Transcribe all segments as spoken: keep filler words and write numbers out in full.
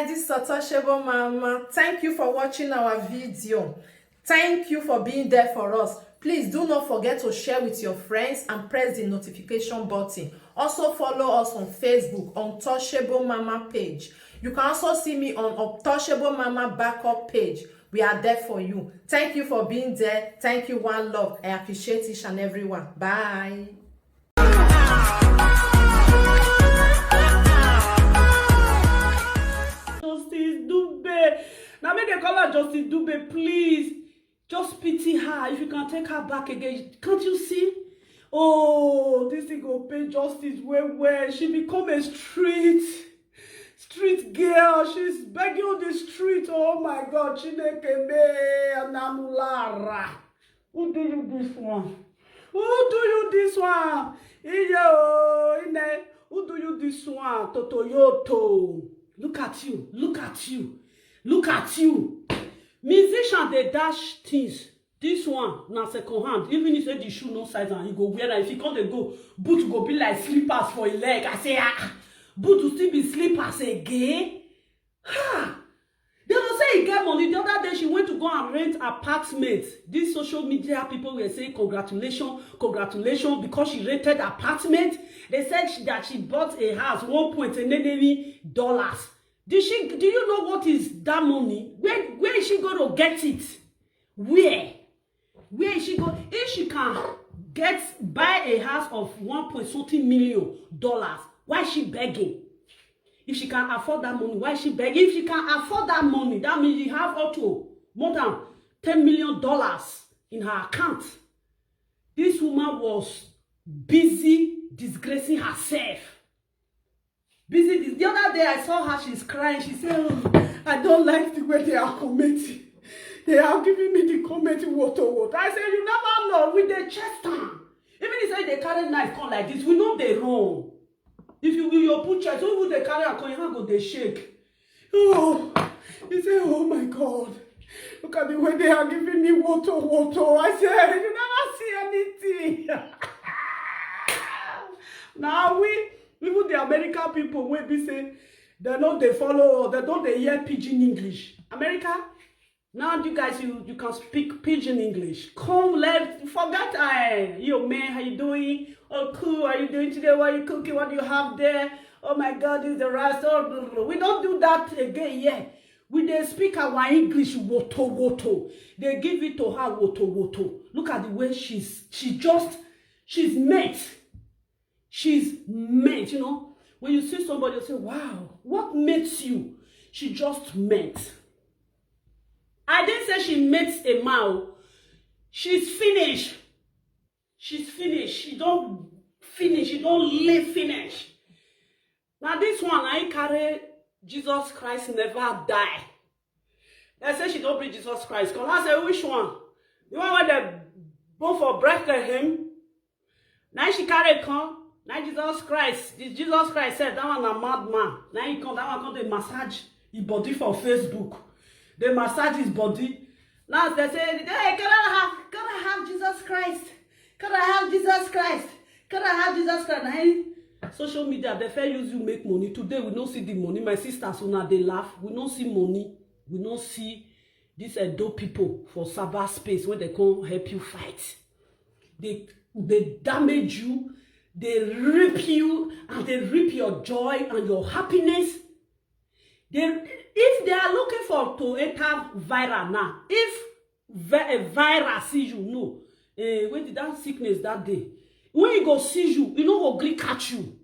This is Untouchable Mama. Thank you for watching our video. Thank you for being there for us. Please do not forget to share with your friends and press the notification button. Also follow us on Facebook, Untouchable Mama page. You can also see me on Untouchable Mama backup page. We are there for you. Thank you for being there. Thank you, one love. I appreciate each and every one. Bye. Justice Dube. Now make dem call her Justice Dube, please. Just pity her. If you can take her back again, can't you see? Oh, this thing go pay Justice well well. She become a street street girl. She's begging on the street. Oh my God, Chineke me anamulara. Who do you this one? Who do you this one? Iyo, ine. Who do you this one? Toto yoto. Look at you. Look at you. Look at you. Musician dey dash things. This one na second hand. Even if say the shoe no size and you go wear am, if you come dey go, boot go be like slippers for a leg. I say, ah, ah, boot will still be slippers again. Ha! They will say he get money. The other day she went to go and rent apartment. These social media people were saying congratulations, congratulations, because she rented apartment. They said she, that she bought a house, one point eight million dollars. Did she? Do you know what is that money? Where where is she going to get it? Where? Where is she go? If she can get buy a house of one point something million dollars, why is she begging? If she can afford that money, why is she begging? If she can afford that money, that means she have up to more than ten million dollars in her account. This woman was busy disgracing herself. Busy this. The other day I saw her, she's crying. She said, "Oh, I don't like the way they are commenting. They are giving me the comment water, water." I said, "You never know with the chest time. Even if they carry knife come like this, we know they wrong. If you will your put chest, who would they carry and come? Your hand go they shake." Oh, he said, "Oh my God. Look at the way they are giving me water, water." I said, "You never see anything." Now we, even the American people will be saying, they know they follow, they don't they hear pidgin English. America, now you guys, you, you can speak pidgin English. Come, let forget I, yo man, how you doing? Oh, cool, how you doing today? What are you cooking? What do you have there? Oh my God, is the rice? Oh, blah, blah, blah. We don't do that again, yeah. We they speak our English, woto woto. They give it to her, woto woto. Look at the way she's, she just, she's made. She's made, you know. When you see somebody, you say, "Wow, what makes you?" She just made. I didn't say she makes a mouth. She's finished. She's finished. She don't finish. She don't live finish. Now this one, I carry Jesus Christ never die. They say she don't bring Jesus Christ. Come, I say, "Which one? The one where they born for Bethlehem?" Now she carry come. Now Jesus Christ. This Jesus Christ said that one a madman. Now he come, that one come the massage his body for Facebook. They massage his body. Now they say, "Hey, can I have, can I have Jesus Christ? Can I have Jesus Christ? Can I have Jesus Christ?" Now he, social media, they fair use you make money. Today we don't see the money. My sisters, una they laugh. We don't see money. We don't see these Edo people for cyberspace when they come help you fight. They they damage you, they rape you, and they rape your joy and your happiness. They, if they are looking for to enter viral now, if vi- a virus see you, no, eh, when did that sickness that day, when you go see you, you know go gree catch you.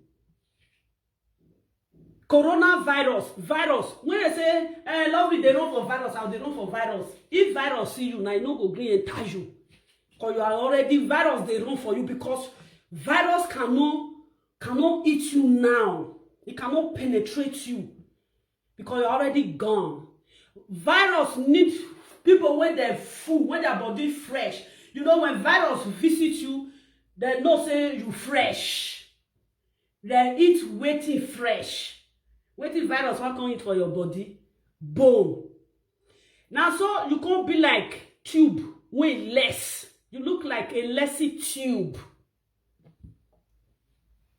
Coronavirus, virus. When I say, eh, lovely, they run for virus, how they run for virus. If virus see you, now you no go gree enter you. Because you are already virus, they run for you because virus cannot cannot eat you now. It cannot penetrate you because you're already gone. Virus need people when they're full, when their body fresh. You know, when virus visit you, they know say you fresh. They eat wetin fresh. Wetin virus wan come eat for your body? Bone. Now so you can't be like tube wey less. You look like a lessy tube.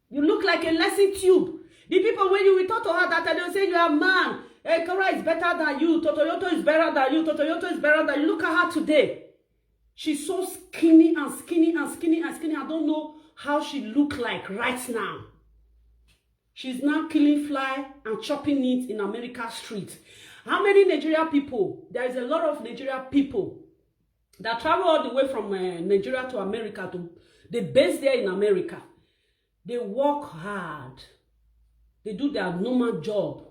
You look like a lessy tube. The people when you will talk to her that time, they will say you are man. Ekora is better than you. Totoyoto is better than you. Totoyoto is better than you. Look at her today. She's so skinny and skinny and skinny and skinny. I don't know how she look like right now. She's now killing fly and chopping it in America street. How many Nigeria people? There is a lot of Nigeria people that travel all the way from uh, Nigeria to America to they base there in America. They work hard. They do their normal job.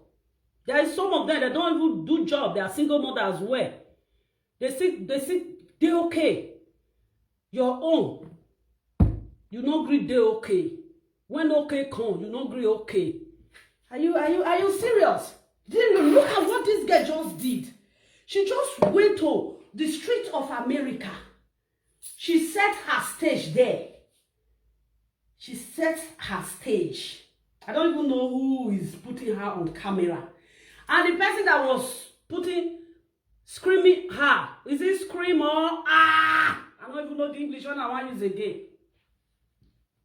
There is some of them that don't even do job. They are single mother as well. They see they see they okay. Your own, you no gree dey okay. When okay come, you no gree okay. Are you are you are you serious? Then you look at what this girl just did. She just went to the streets of America. She set her stage there. She set her stage. I don't even know who is putting her on camera. And the person that was putting screaming her, is it scream or ah? I don't even know the English one I want to use again.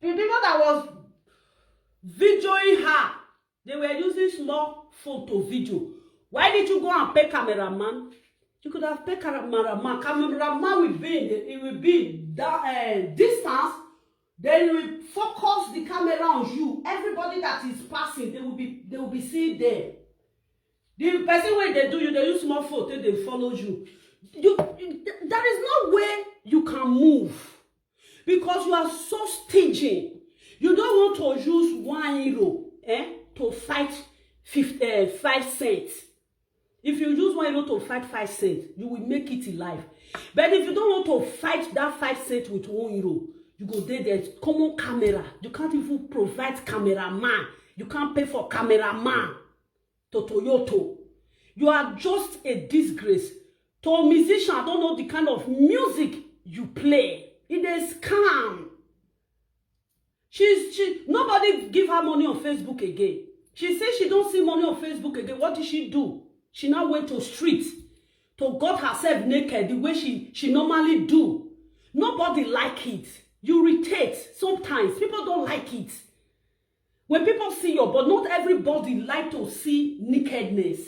The people that was videoing her, they were using small phone to video. Why did you go and pay cameraman? You could have paid cameraman. Cameraman will be in the, it will be that uh, distance. Then you will focus the camera on you. Everybody that is passing, they will be they will be seeing them. The person wey dey do you, they use small phone take dey follow you. You, you there is no way you can move because you are so stingy. You don't want to use one euro eh, to fight fifty, uh, five cents. If you use one euro to fight five cents, you will make it in life. But if you don't want to fight that five cents with one euro, you go there, there's common camera. You can't even provide cameraman. You can't pay for cameraman. Totoyoto. You are just a disgrace. To a musician, I don't know the kind of music you play. It is scam. She's she nobody give her money on Facebook again. She says she don't see money on Facebook again. What did she do? She now went to street to got herself naked the way she she normally do. Nobody like it. You irritate sometimes. People don't like it. When people see your body, not everybody like to see nakedness.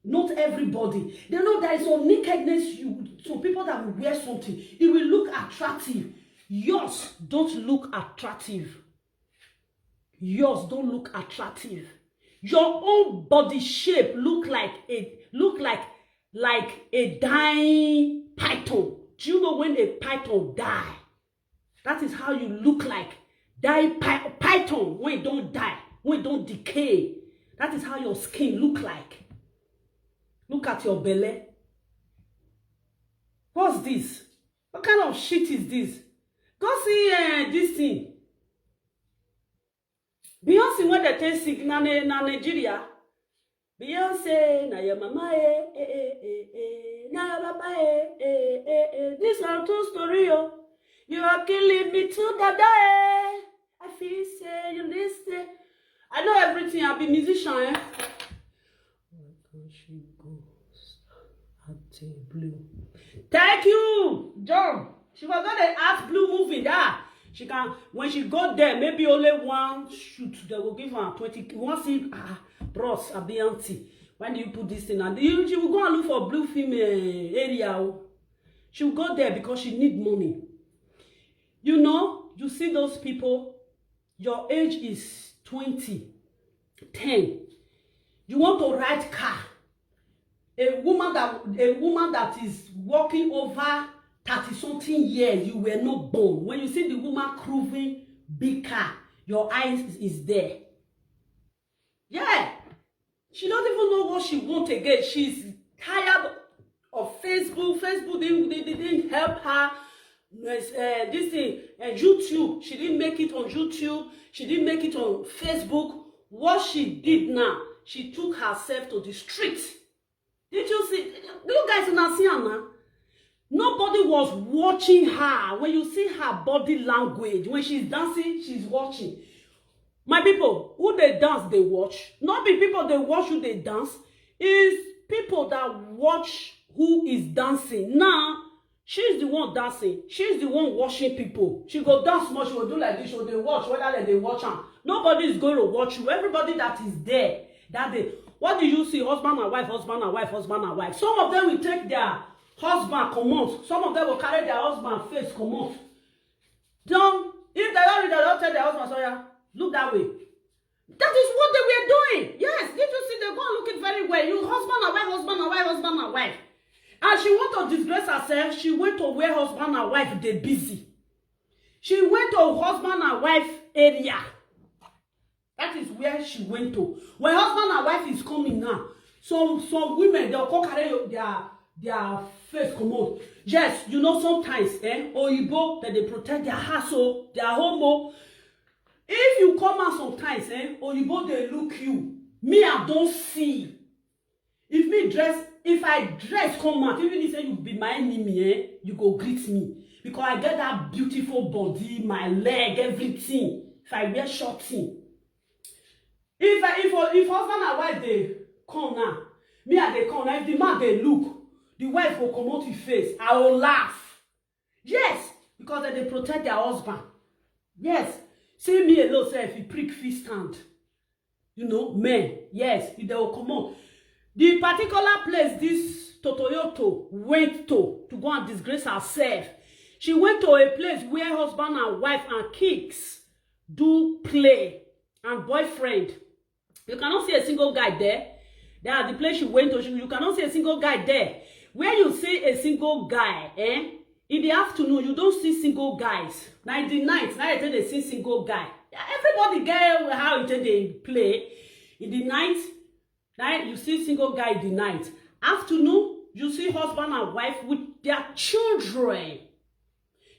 Not everybody. They know there is some nakedness you some people that will wear something. It will look attractive. Yours don't look attractive. Yours don't look attractive. Your own body shape look like a look like like a dying python. Do you know when a python die? That is how you look like die py- python when e don die, when e don decay. That is how your skin look like. Look at your belle. What's this? What kind of shit is this? Go see uh, this thing. Beyonce when they take sick na na Nigeria. Beyonce na your mama eh eh eh eh eh na your papa eh eh eh eh. This na true story o. You are killing me too, dada eh. I feel say you listen. I know everything. I be musician eh. She goes at blue. Thank you, John. She was not an art blue movie that she can when she got there maybe only one shoot they will give her twenty one see ah bros abi aunty why do you put this thing and you she will go and look for blue film uh, area o. She will go there because she need money. You know you see those people your age is twenty ten you want to ride car a woman that a woman that is working over thirty something years you were not born when you see the woman cruising big car your eyes is there yeah she don't even know what she want again she's tired of Facebook Facebook didn't, didn't, didn't help her uh, this thing uh, YouTube she didn't make it on YouTube she didn't make it on Facebook what she did now she took herself to the street did you see you guys una see am na nobody was watching her when you see her body language when she's dancing she's watching my people who dey dance dey watch no be people dey watch who dey dance is people that watch who is dancing now she's the one dancing she's the one watching people she go dance small she go do like this she go dey watch whether dem dey watch am nobody is going to watch you everybody that is there that day. What do you see? Husband and wife, husband and wife, husband and wife. Some of them will take their husband comot. Some of them will carry their husband face comot. Then, if they don't read, they don't tell their husband, "Sorry, look that way." That is what they were doing. Yes, did you see? They go and look it very well. You husband and wife, husband and wife, husband and wife. And she want to disgrace herself. She went to where husband and wife dey busy. She went to husband and wife area. That is where she went to. When husband and wife is coming now, some some women, they'll come carry your- their their face comot. Yes, you know, sometimes, eh, oyibo, that they protect their house, oh, their home, oh. If you come out sometimes, eh, oyibo dey look you. Me, I don't see. If me dress, if I dress come out, even if say you be my enemy, eh, you go greet me, because I get that beautiful body, my leg, everything. If I wear short thing, if I, if if husband and wife dey come now, me, I dey come now. If the man dey look, the wife go comot his face. I will laugh. Yes, because dem dey protect their husband. Yes, see me alone sef, if prick fit stand, you know, men, yes, if dem go comot. The particular place this Totoyoto went to, to go and disgrace herself, she went to a place where husband and wife and kids do play and boyfriend. You cannot see a single guy there. That the place you went to, you cannot see a single guy there. Where you see a single guy, eh? In the afternoon, you don't see single guys. Na in the night, na you take dey see single guy. Everybody get how you take dey play. In the night, night you see single guy in the night. Afternoon, you see husband and wife with their children.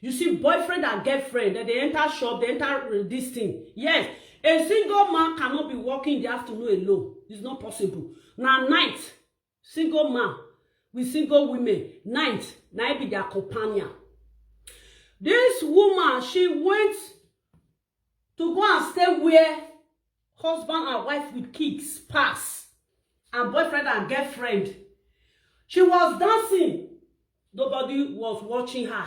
You see, boyfriend and girlfriend, dem dey enter shop, dem enter, uh, this thing. Yes, a single man cannot be working in the afternoon alone. It's not possible. Na night, single man with single women, night, na im be their companion. This woman, she went to go and stay where husband and wife with kids pass, and boyfriend and girlfriend. She was dancing. Nobody was watching her.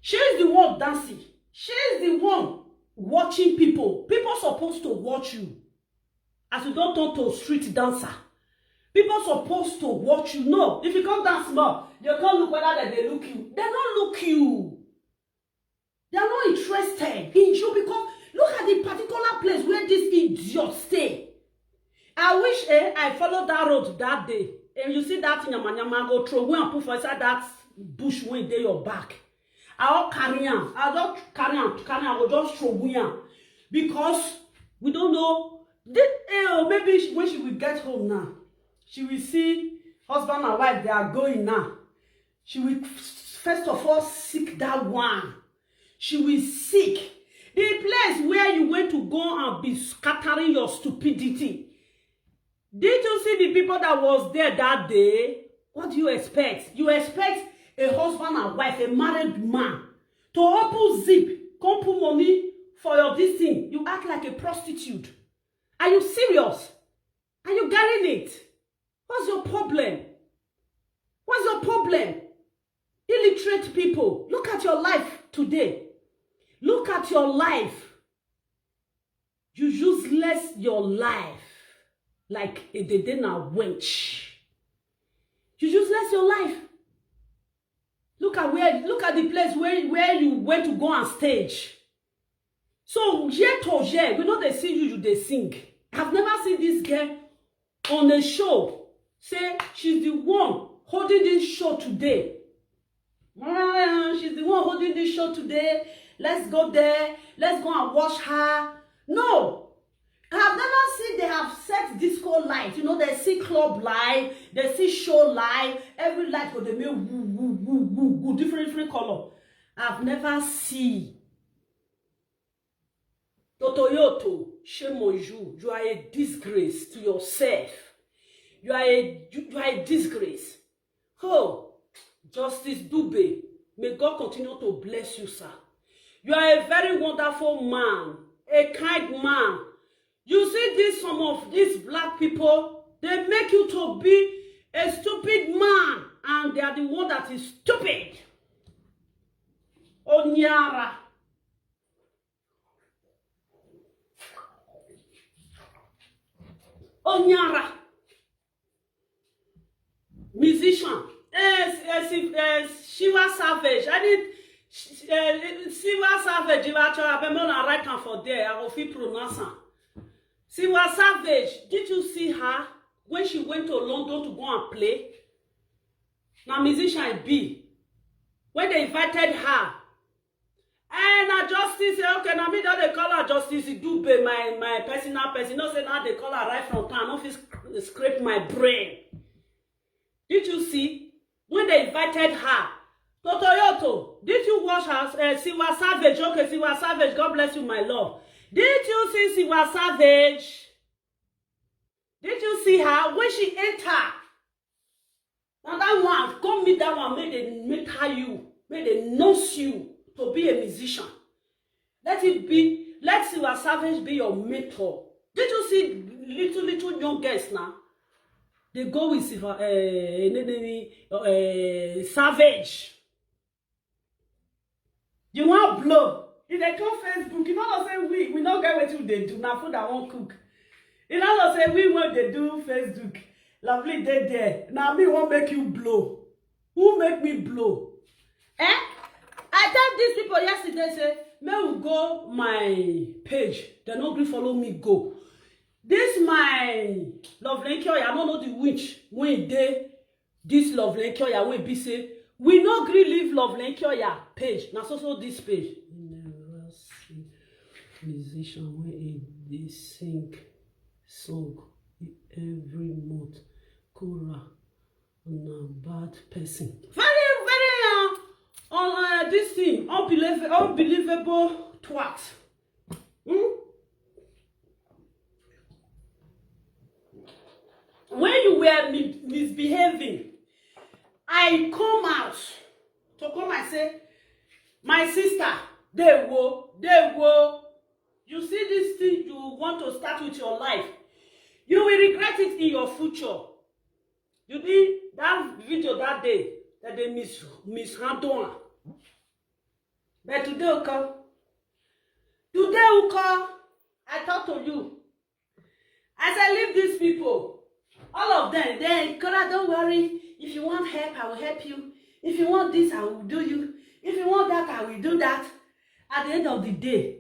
She is the one dancing. She is the one watching people. People supposed to watch you. As you don't turn to street dancer, people supposed to watch you. No, if you come dance small, they come look whether that they look you. They don't look you. They are not interested in you, because look at the particular place where this idiot stay. I wish, eh, I followed that road that day. And you see that yamayama, go throw away and put for inside that bush wey dey your back. I will carry am. I just carry am, carry am, go just throw away am. Because we don't know. This, eh, oh, maybe she, when she will get home now, she will see husband and wife, they are going now. She will f- first of all seek that one. She will seek the place where you went to go and be scattering your stupidity. Did you see the people that was there that day? What do you expect? You expect a husband and wife, a married man, to open zip, come put money for your this thing. You act like a prostitute. Are you serious? Are you getting it? What's your problem? What's your problem? Illiterate people, look at your life today. Look at your life. You useless your life like a dedena wench. You useless your life. Look at where, look at the place where, where you went to go and stage. So year to year, we know they see you, you they sing. I've never seen this girl on a show say she's the one holding this show today. "Ah, she's the one holding this show today. Let's go there. Let's go and watch her." No. I've never seen they have set disco light. You know, they see club light, they see show light. Every light go they make woo, woo, woo, woo, woo, different, different color. I've never seen. Totoyoto, shame on you. You are a disgrace to yourself. You are a you, you are a disgrace. Oh, Justice Dube, may God continue to bless you, sir. You are a very wonderful man, a kind man. You see, this some of these black people, they make you to be a stupid man, and they are the one that is stupid. Onyara. Onyara. Musician. Eh, eh, Si- eh, Shiwa Savage. I need Sh- eh, Shiwa Savage. If I try, I better not write am for there. I go fit pronounce am. Shiwa Savage. Did you see her when she went to London to go and play? Na musician e be. When they invited her, and na Justice, eh, okay, na me don dey call her Justice Dube, my my personal person. You know say now they call her right from town. No fit sc- scrape my brain. Did you see when they invited her? Totoyoto, did you watch her? Uh, Siwa Savage, okay, Siwa Savage, God bless you, my love. Did you see Siwa Savage? Did you see her when she enter? Now that one, come meet that one, make they mentor you, make they nurse you to be a musician. Let it be, let Siwa Savage be your mentor. Did you see little, little young girls now? They go with Siwa, uh, uh, Savage. You wan blow? You dey come Facebook, you no know say we we no get wetin we dey do, na food I wan cook. You no know say we wey dey do Facebook, Lovely dey there, na me wan make you blow. Who make me blow? Eh? I tell these people yesterday say make we go my page, dem no gree follow me go. This my Lovely Nkyoya, I no know the winch wey dey this Lovely Nkyoya wey be say we no gree leave Lovely Nkyoya page. Na so so this page. Never see musician wey e dey sing song every month. Kora na bad person. Very, very uh, on uh, this thing, unbelievable, unbelievable twat. Hmm? When you were mi- misbehaving, I come out to come and say, my sister, they wo, they wo. You see this thing you want to start with your life, you will regret it in your future. You did that video that day that they mis mishandle am. But today, okay, today, okay, I talk to you. I say leave these people. All of them, they Kola, don't worry. If you want help, I will help you. If you want this, I will do you. If you want that, I will do that. At the end of the day,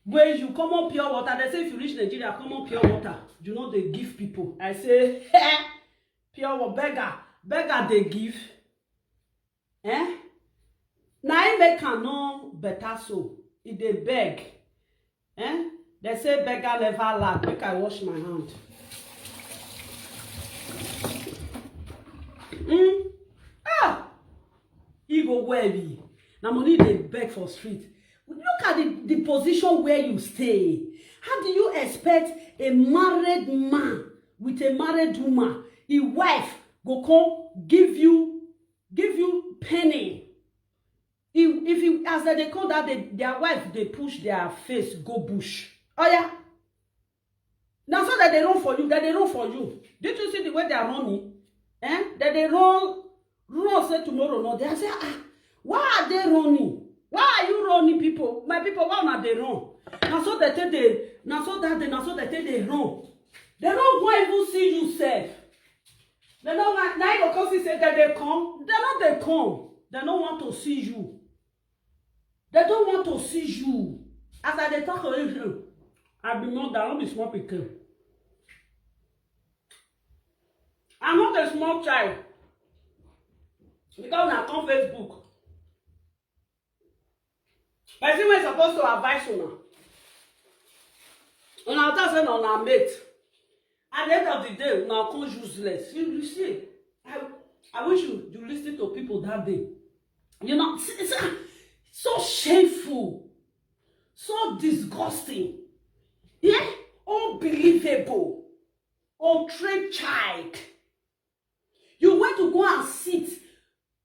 when you come on pure water, they say if you reach Nigeria, come on pure water. You know they give people. I say, pure water, beggar, beggar they give. Eh? Na im make am no better so. E dey beg. Eh? They say beggar never lack. Make I wash my hand. Mm. Ah! E go well. Na money dey beg for street. Look at the, the position where you stay. How do you expect a married man with a married woman, his wife go come give you give you penny? If if you as they come that day, their wife they push their face go bush. Oh yeah. Now so that they run for you, that they run for you. Did you see the way they are running? Eh? That they run, run say tomorrow no. They say, ah, why are they running? Why are you running, people? My people, why not they run? Now so that they, now so that they, now so that they, they run. They don't want even see you safe. They don't want. Now you go see say that they come. They not they come. They don't want to see you. They don't want to see you. As I dey talk to you, I be mother, I no be small pikin. I'm not a small child. Because when I come Facebook, person wey suppose to advise una, una talk say na una mate. At the end of the day, una come useless. You, you see, I, I wish you, you listen to people that day. You know, it's, it's, ah, so shameful, so disgusting, yeah, unbelievable, untrained child. You went to go and sit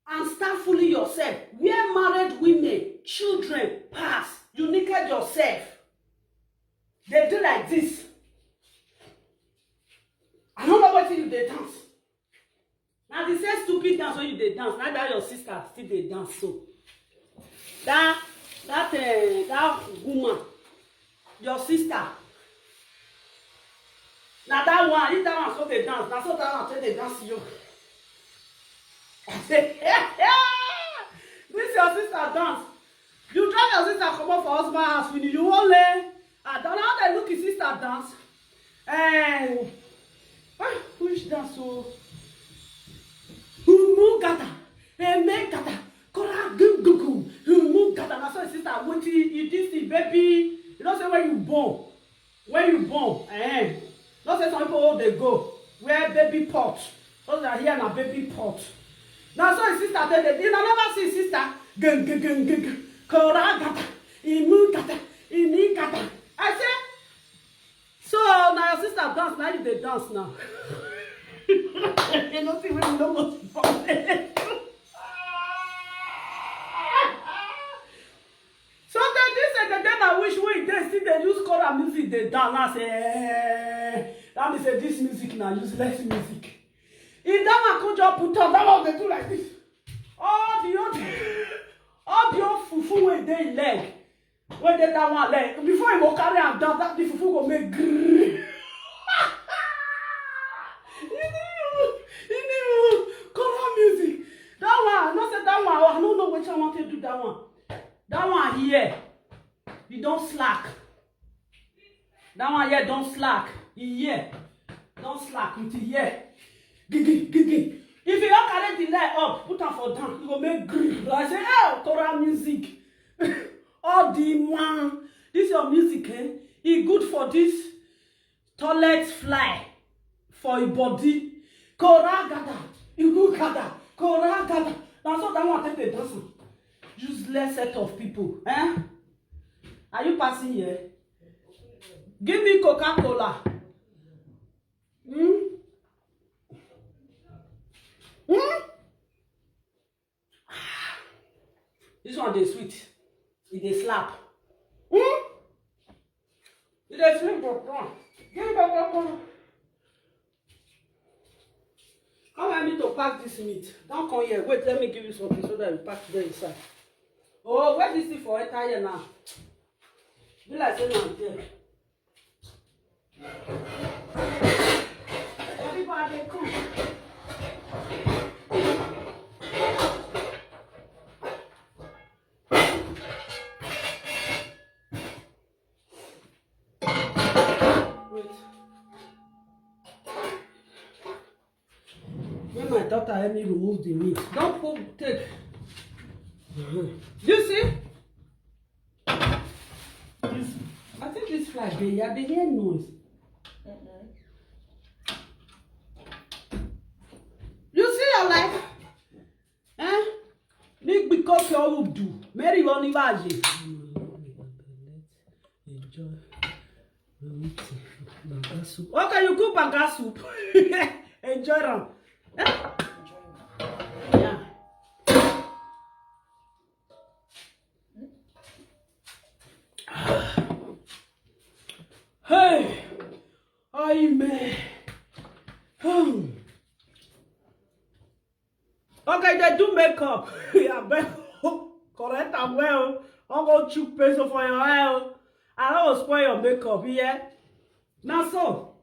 and start fooling yourself. Where married women, children pass, you naked yourself. They do like this. I don't know what you dey dance. Now the same stupid dance when you dey dance, now that your sister still dey dance so. That that uh, that woman, your sister, Na that one, if that one so dey dance, na so that one take dey dance you. I say, this your sister dance. You drive your sister comot for husband house, when you wan learn. I don't know how they look his sister dance. Eh, ah, which dance so? Humu gata, eme gata, kora gugugu, humu gata. Na so his sister went, he, he this thing, baby. You know say when you born, when you born, eh? Not say some people hold they go where baby pot. Those are here na baby pot. Now so his sister tell them, you know, never see his sister. Gun, gun, gun, gun, gun. Kora gata, imu gata, ini gata. I say, so now your sister dance, now you dey dance now. You know, see when you don't go to So they this and then I wish we dey still dey use choral music dey dance. I say, eh, that means say this music na useless music. If that one come just put on, that one dey do like this. All the old, all the old fufu wey dey leg, wey dey that one leg, before you go carry am down, that the fufu go make grrrr. Choral music. That one, I know say that one, I no know wetin I wan take do that one. That one here, e don slack. That one here don slack. E here don slack with e here. Gigi, gigi. If you don carry the leg up, put am for down, you go make grrr. I say, oh, choral music. All the man, this your music, eh? E good for this toilet fly for e body. Kora gada, igu gada, kora gada. Na so that one take dey dance am. Useless set of people, eh? Are you passing here? Give me Coca-Cola. Hmm? Hmm? This one dey sweet. E dey slap. Hmm? E dey sweet, but come. Give me Coca-Cola. Come help me to pack this meat. Don't come here. Wait, let me give you something so that you pack there inside. Oh, where this thing for enter here now? Be like say na there. Everybody cook. Wait. When my daughter help me remove the meat, don't put, take. You see? This, I think this fly dey here. I dey hear noise. You see your life? Eh? Ní gbìkọ́ fi ọrùn dù, Mary wọ́n ní báyìí. Enjoy. Banga soup. Okay, you cook banga soup. Enjoy am. Eh? Yeah. Hey, amen. Hmm. Okay, they do makeup. Abeg, correct am well. I go chook pencil for your eye. I no go spoil your makeup, yeah? Na so,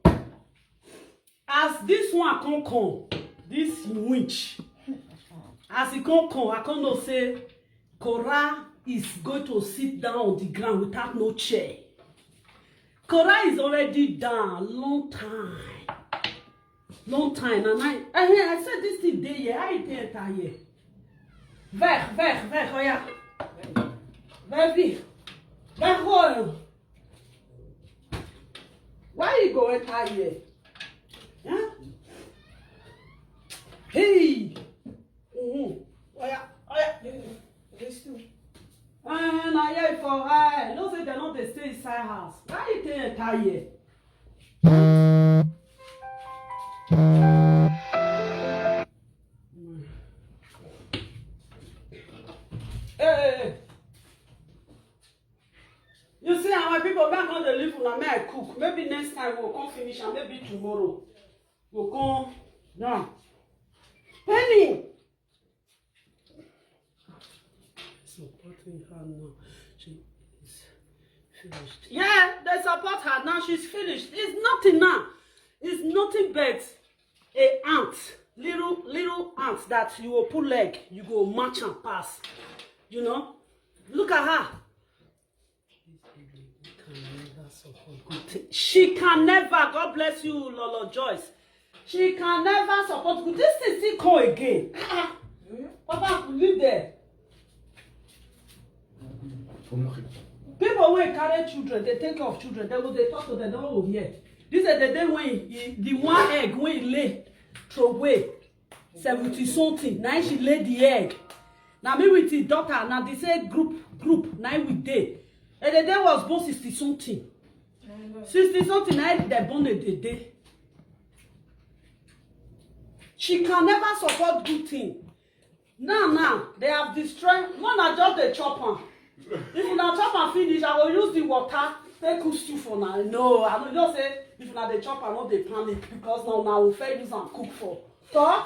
as this one come come, this winch, as e come come, I come know say Cora is going to sit down on the ground without no chair. Cora is already down long time. Long time. And I, I, I said this thing dey here. How e dey enter here? Veh, veh, veh, oya. Veh, veh. Veh, oya. Why you go enter here? Huh? Hey. Mm-hmm. Oya, oya. This too. Uh, na here for, uh, no say dem no dey stay inside house. Why you take enter here? Hey, hey, hey. You see how my people, make I come dey leave una, make I cook. Maybe next time we'll come finish and maybe tomorrow we'll come. Now, Penny. Supporting her now. She is finished. Yeah, they support her now. She's finished. It's nothing now. It's nothing but a ant, little little ant that you go put leg, you go match and pass. You know, look at her. She can never. God bless you, Lolo Joyce. She can never support good. This thing still come again. Papa, leave there. People wey carry children, they take care of children, they go, they talk to them, don't go here. This is the day when he, the one egg when he lay, throw away. Seventy something, now she lay the egg. Now me with the daughter, now they say group, group, now we day. And the day was born sixty something. Sixty something, now they born a day. She can never support good thing. Now, now, they have destroyed. When I just the chop am. If una chop am finish, I will use the water take cook stew for now. No, I don't just say if una the chop am, not the panic because now now we fair use and cook for. So,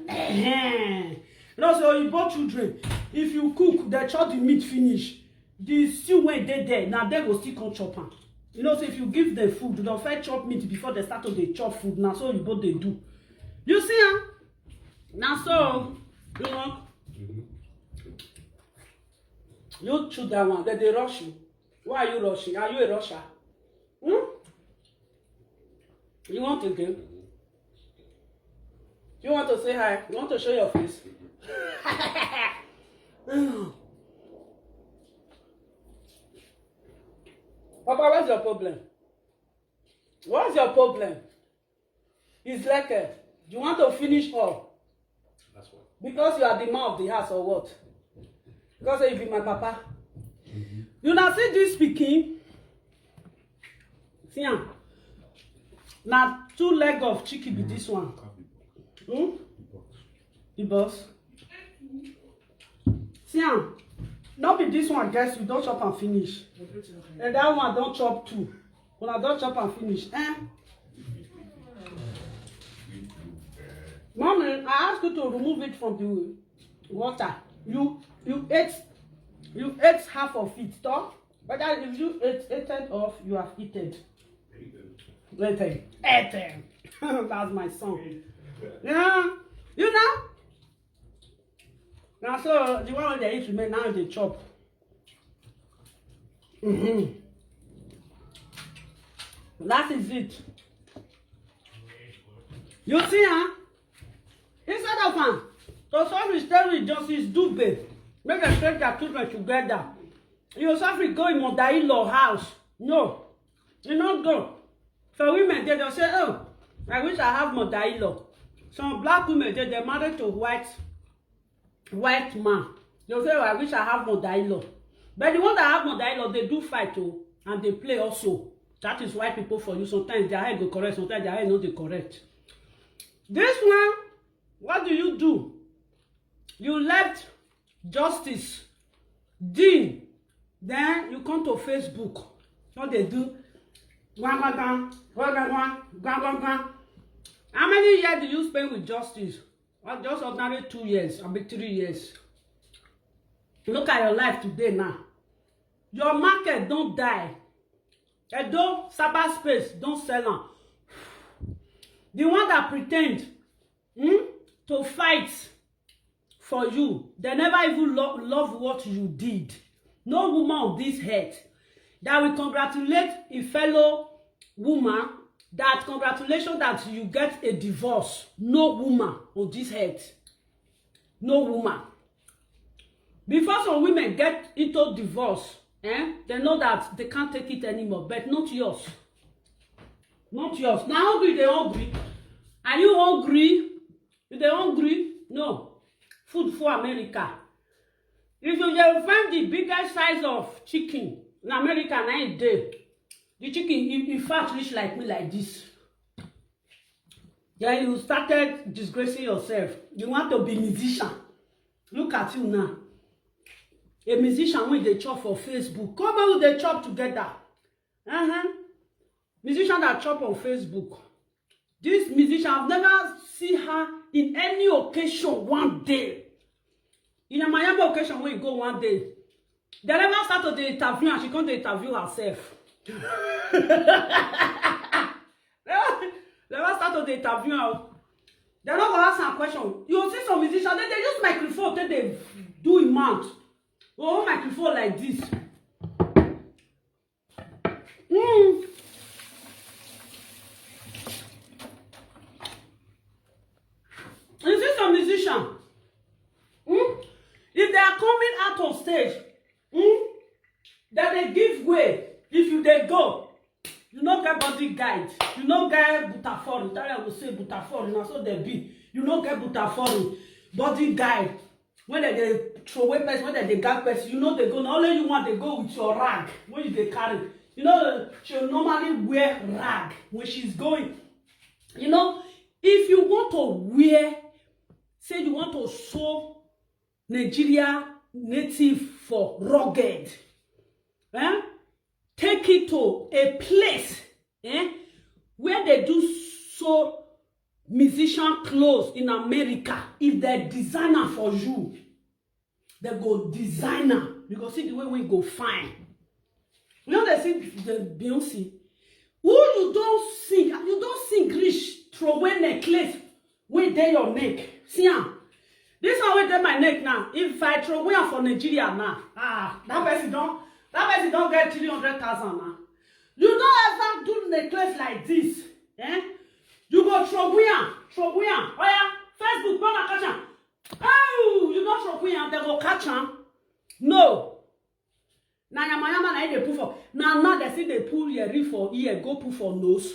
eh, no, so you bought children. If you cook, they chop the meat finish. The stew when they there, now they go still come chop am. You know, so if you give them food, they'll first chop meat before they start to they chop food. Now so you both they do. You see, huh? Now so you want you choose that one. Then they rush you. Why are you rushing? Are you a rusher? Hmm? You want to game? You want to say hi? You want to show your face? Papa, what's your problem? What's your problem? It's like uh, you want to finish all. That's what. Because you are the man of the house or what? Because you be my papa. You now see this speaking. See am. Now two leg of chicken be this one. Hmm? The boss. See am. Not be this one, guess you don't chop and finish. And that one don't chop too. When I don't chop and finish, eh? Mommy, I asked you to remove it from the water. You you ate you ate half of it, though. But that if you ate ate it off, you have eaten. Eaten. Eaten. That's my song. Yeah. You know? Now so the one wey dey eat remain now dey chop. Mm-hmm. That is it. You see, huh? Instead of am to suffer stay with Justice Dube, make dem take their children together. You suffer go in mother-in-law house. No, you no go. For women, they just say, oh, I wish I have mother-in-law. Some black women, they they married to white white man. They say, oh, I wish I have mother-in-law. But the one that have mother-in-law, they do fight too, and they play also. That is why people for you sometimes their head go correct, sometimes their head not the correct. This one, what do you do? You left Justice Dean, then you come to Facebook. What they do? Gwang, gwang, gwang, gwang, gwang, gwang, gwang, gwang. How many years do you spend with Justice? Or just ordinary two years, abi three years. Look at your life today now. Your market don't die. Edo Sabbath space don't sell am. The one that pretend hmm, to fight for you, they never even lo- love what you did. No woman on this earth that will congratulate a fellow woman that congratulations that you get a divorce. No woman on this earth. No woman. Before some women get into divorce, eh, they know that they can't take it anymore. But not yours. Not yours. Now hungry, they hungry. Are you hungry? You they hungry? No. Food for America. If you dey find the biggest size of chicken in America, na it dey. The chicken, in, in fact, reach like me like this. Then you started disgracing yourself. You want to be musician. Look at you now. A musician wey dey chop for Facebook. Come on, we dey chop together. Uh-huh. Musician that chop on Facebook. This musician, I've never seen her in any occasion one day. In a Miami occasion, when you go one day, they never start to dey interview and she come dey interview herself. They never They interview am. They no go ask am question. You see some musicians, they, they use microphone, take they do im mouth. Oh, microphone like this. Mm. You see some musician, mm, if they are coming out of stage, mm, that they give way. If you they go, you no get body guide. You no get butafori. That I will say butafori. Now so they be. You no get butafori. Body guide. When they, they throw away person, when they, they gag person, you know they go. Not only you want they go with your rag when you they carry. You know she normally wear rag when she's going. You know, if you want to wear, say you want to sew Nigeria native for rugged, eh? Take it to a place, eh, where they do so musician clothes in America. If they designer for you, they go designer. You go see the way we go fine. You know they see the Beyonce. Who you don't sing, you don't sing rich, throw away necklace wey dey your neck. See am. This one wey dey my neck now, if I throw away am for Nigeria now, ah, that person don, that person don get three hundred thousand now. You don ever do necklace like this? Eh? You go throw away am, throw away am. Oya, Facebook, go na catch am. Oh, you don throw away am, they go catch am. No. Na yamayama na im dey put for. Na now they say they pull your ring for ear, go put for nose.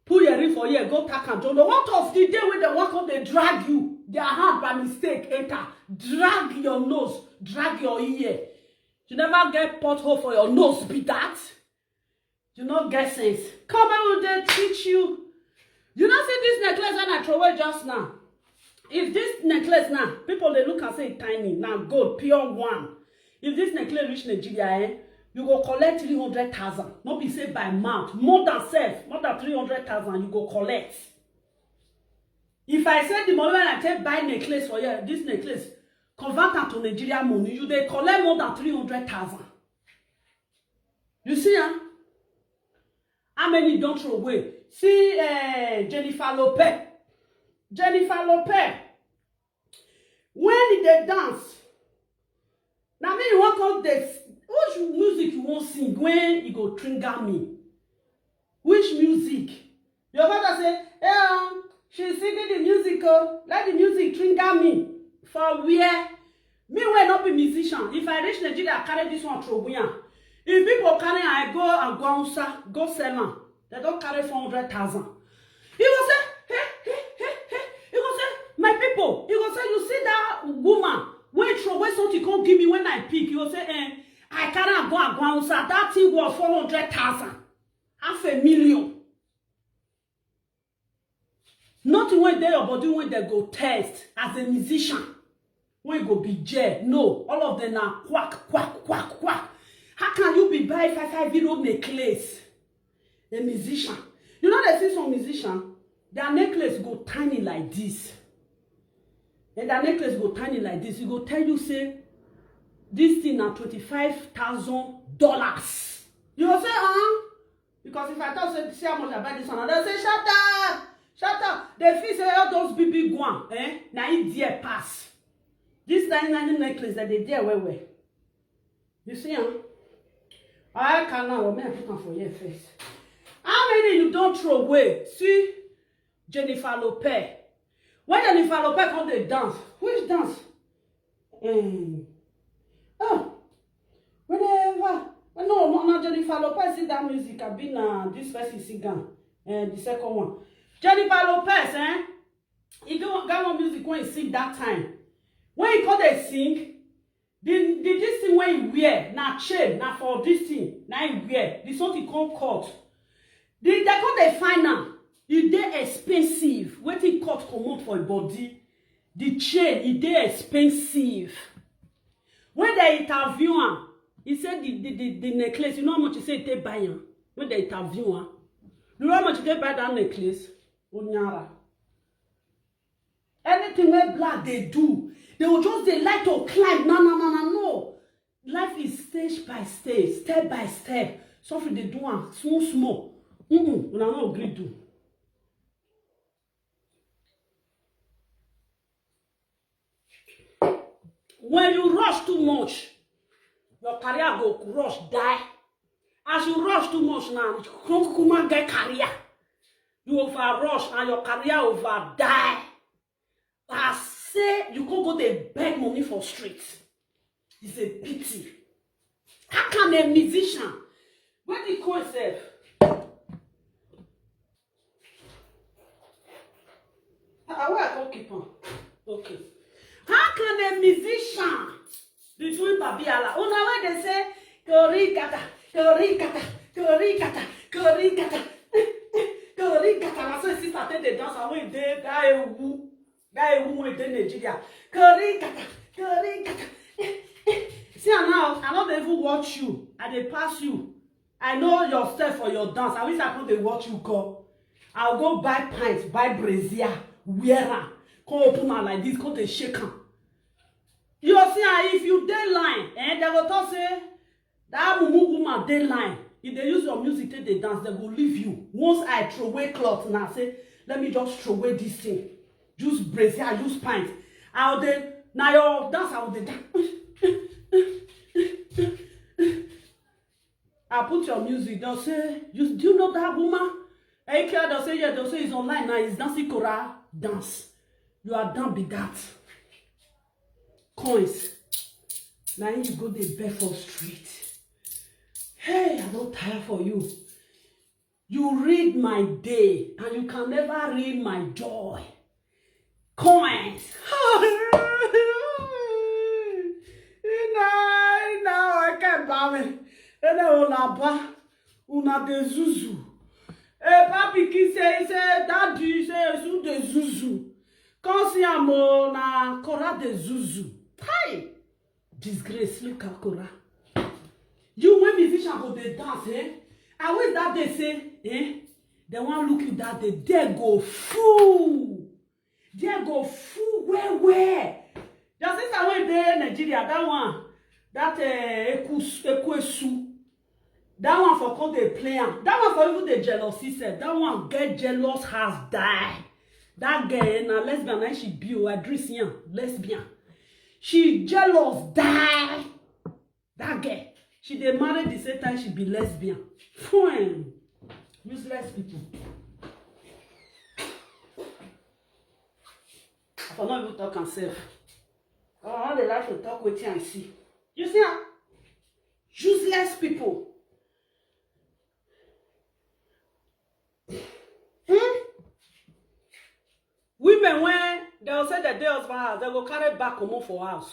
Pull your ring for ear, go tack am. Don't know what of the day when they walk up, they drag you. Their hand by mistake enter, drag your nose, drag your ear. You never get pothole for your nose, be that. You no get sense. Come and they teach you. You know, see this necklace when I throw away just now. If this necklace now, people they look and say tiny, now gold, pure one. If this necklace reach Nigeria, eh, you go collect three hundred thousand. Not be say by mouth, more than self, more than three hundred thousand, you go collect. If I say the money when I take buy necklace for you, this necklace, convert am to Nigeria money, you they collect more than three hundred thousand. You see, huh? How many don't throw away? See uh, Jennifer Lopez. Jennifer Lopez. When they dance, now me you want come this. Which music you want sing when you go trigger me? Which music? Your father say, yeah, she's singing the music. Oh, let the music trigger me. For where? Me will not be musician. If I reach Nigeria, I carry this one throw away am. If people carry am, I go and go outside, go sell am. They don't carry four hundred thousand. He will say, hey, hey, hey, hey. He will say, my people. He will say, you see that woman? When throw away something, come give me when I pick. He will say, eh, I carry am go Aguansa. That thing was four hundred thousand. Half a million. Nothing when they your body when they go test as a musician. When go be jail. No, all of them are quack, quack, quack, quack. How can you be buy five five euro necklace? A musician. You know they see some musician, their necklace go tiny like this. And their necklace go tiny like this. He go tell you say this thing na twenty-five thousand dollars. You go say, uh-huh. Because if I talk say, see how much I buy this one, and they say, shut up, shut up. They feel say all those big big one, eh? Na it dear pass. This tiny tiny necklace that they dear well well. You see, huh? I can now, may I put am for here first. How many you don't throw away? See, Jennifer Lopez. When Jennifer Lopez come dey dance, which dance? Um, oh, whenever. No, no, no, Jennifer Lopez sing that music. I been uh, this person sing am. Uh, the second one. Jennifer Lopez, eh? He get one, get one music when he sing that time. When he come dey sing, the, the this thing when he wear, na chain, na for this thing, na he wear. The something come cut. The, they come dey find am. E dey expensive. Wetin cut comot for im body, the chain, e dey expensive. When they interview am, he say the, the, the, the necklace, you know how much he say he take buy am? When they interview am, you know how much he take buy that necklace? Onyara. Anything wey black dey do, they will just dey like to climb. Na na na na no. Life is stage by stage, step by step. Something dey do am small small. Mm-mm, una no gree do. When you rush too much, your career go rush die. As you rush too much now, you come kukuma get career. You over rush and your career over die. I say you go go dey beg money for street. It's a pity. How can a musician wey dey call himself? Ah, where I come keep am? Okay. How can a musician be doing Babiala? Una wey dey say, "Korikata, korikata, korikata, korikata, korikata." Na so his sister take dey dance and wey dey that ewu, that ewu wey dey Nigeria. "Korikata, korikata." See am now, I no dey even watch you. I dey pass you. I know yourself for your dance. I wish I come dey watch you come. I'll go buy pants, buy brazier, wear am, come open am like this, come dey shake am. You see, ah, if you dey line, eh, they go talk say that mumu woman dey line. If they use your music take dey dance, they go leave you. Once I throw away cloth now, say, "Let me just throw away this thing." Use brazier, use pants. I will dey, na your dance I will dey dance. I put your music. They'll say, "You, do you know that woman?" Eke, they'll say, "Yeah." They'll say, "It's online now. It's dancing Kora dance." You are done be that. Coins. Now you go dey beg for street. Hey, I don't tire for you. You read my day and you can never read my joy. Coins. Ina, ina, I can't buy me. Ina, una ba, una dey zuzu. Eh, papi ki say, he say, "Daddy," he say, "Su dey zuzu." Come see am o, na Kora dey zuzu. Hi! Disgrace, look at Kora. You when musician go dey dance, eh? I wish that day say, eh? They wan look you that day. They go fool. They go fool well well. Your sister wey dey Nigeria, that one, that, eh, Ekus-, Ekwesu, that one for come dey play am. That one for even dey jealousy sef. That one get jealous has die. That girl, eh, na lesbian, na she be o, I drink see am, lesbian. She jealous die. That girl, she dey marry the same time she be lesbian. Fuen. Useless people. I for not even talk am sef. I no dey like to talk wetin I see. You see am? Useless people. Hmm? Women, when they will say that their husband house, they go carry back comot for house.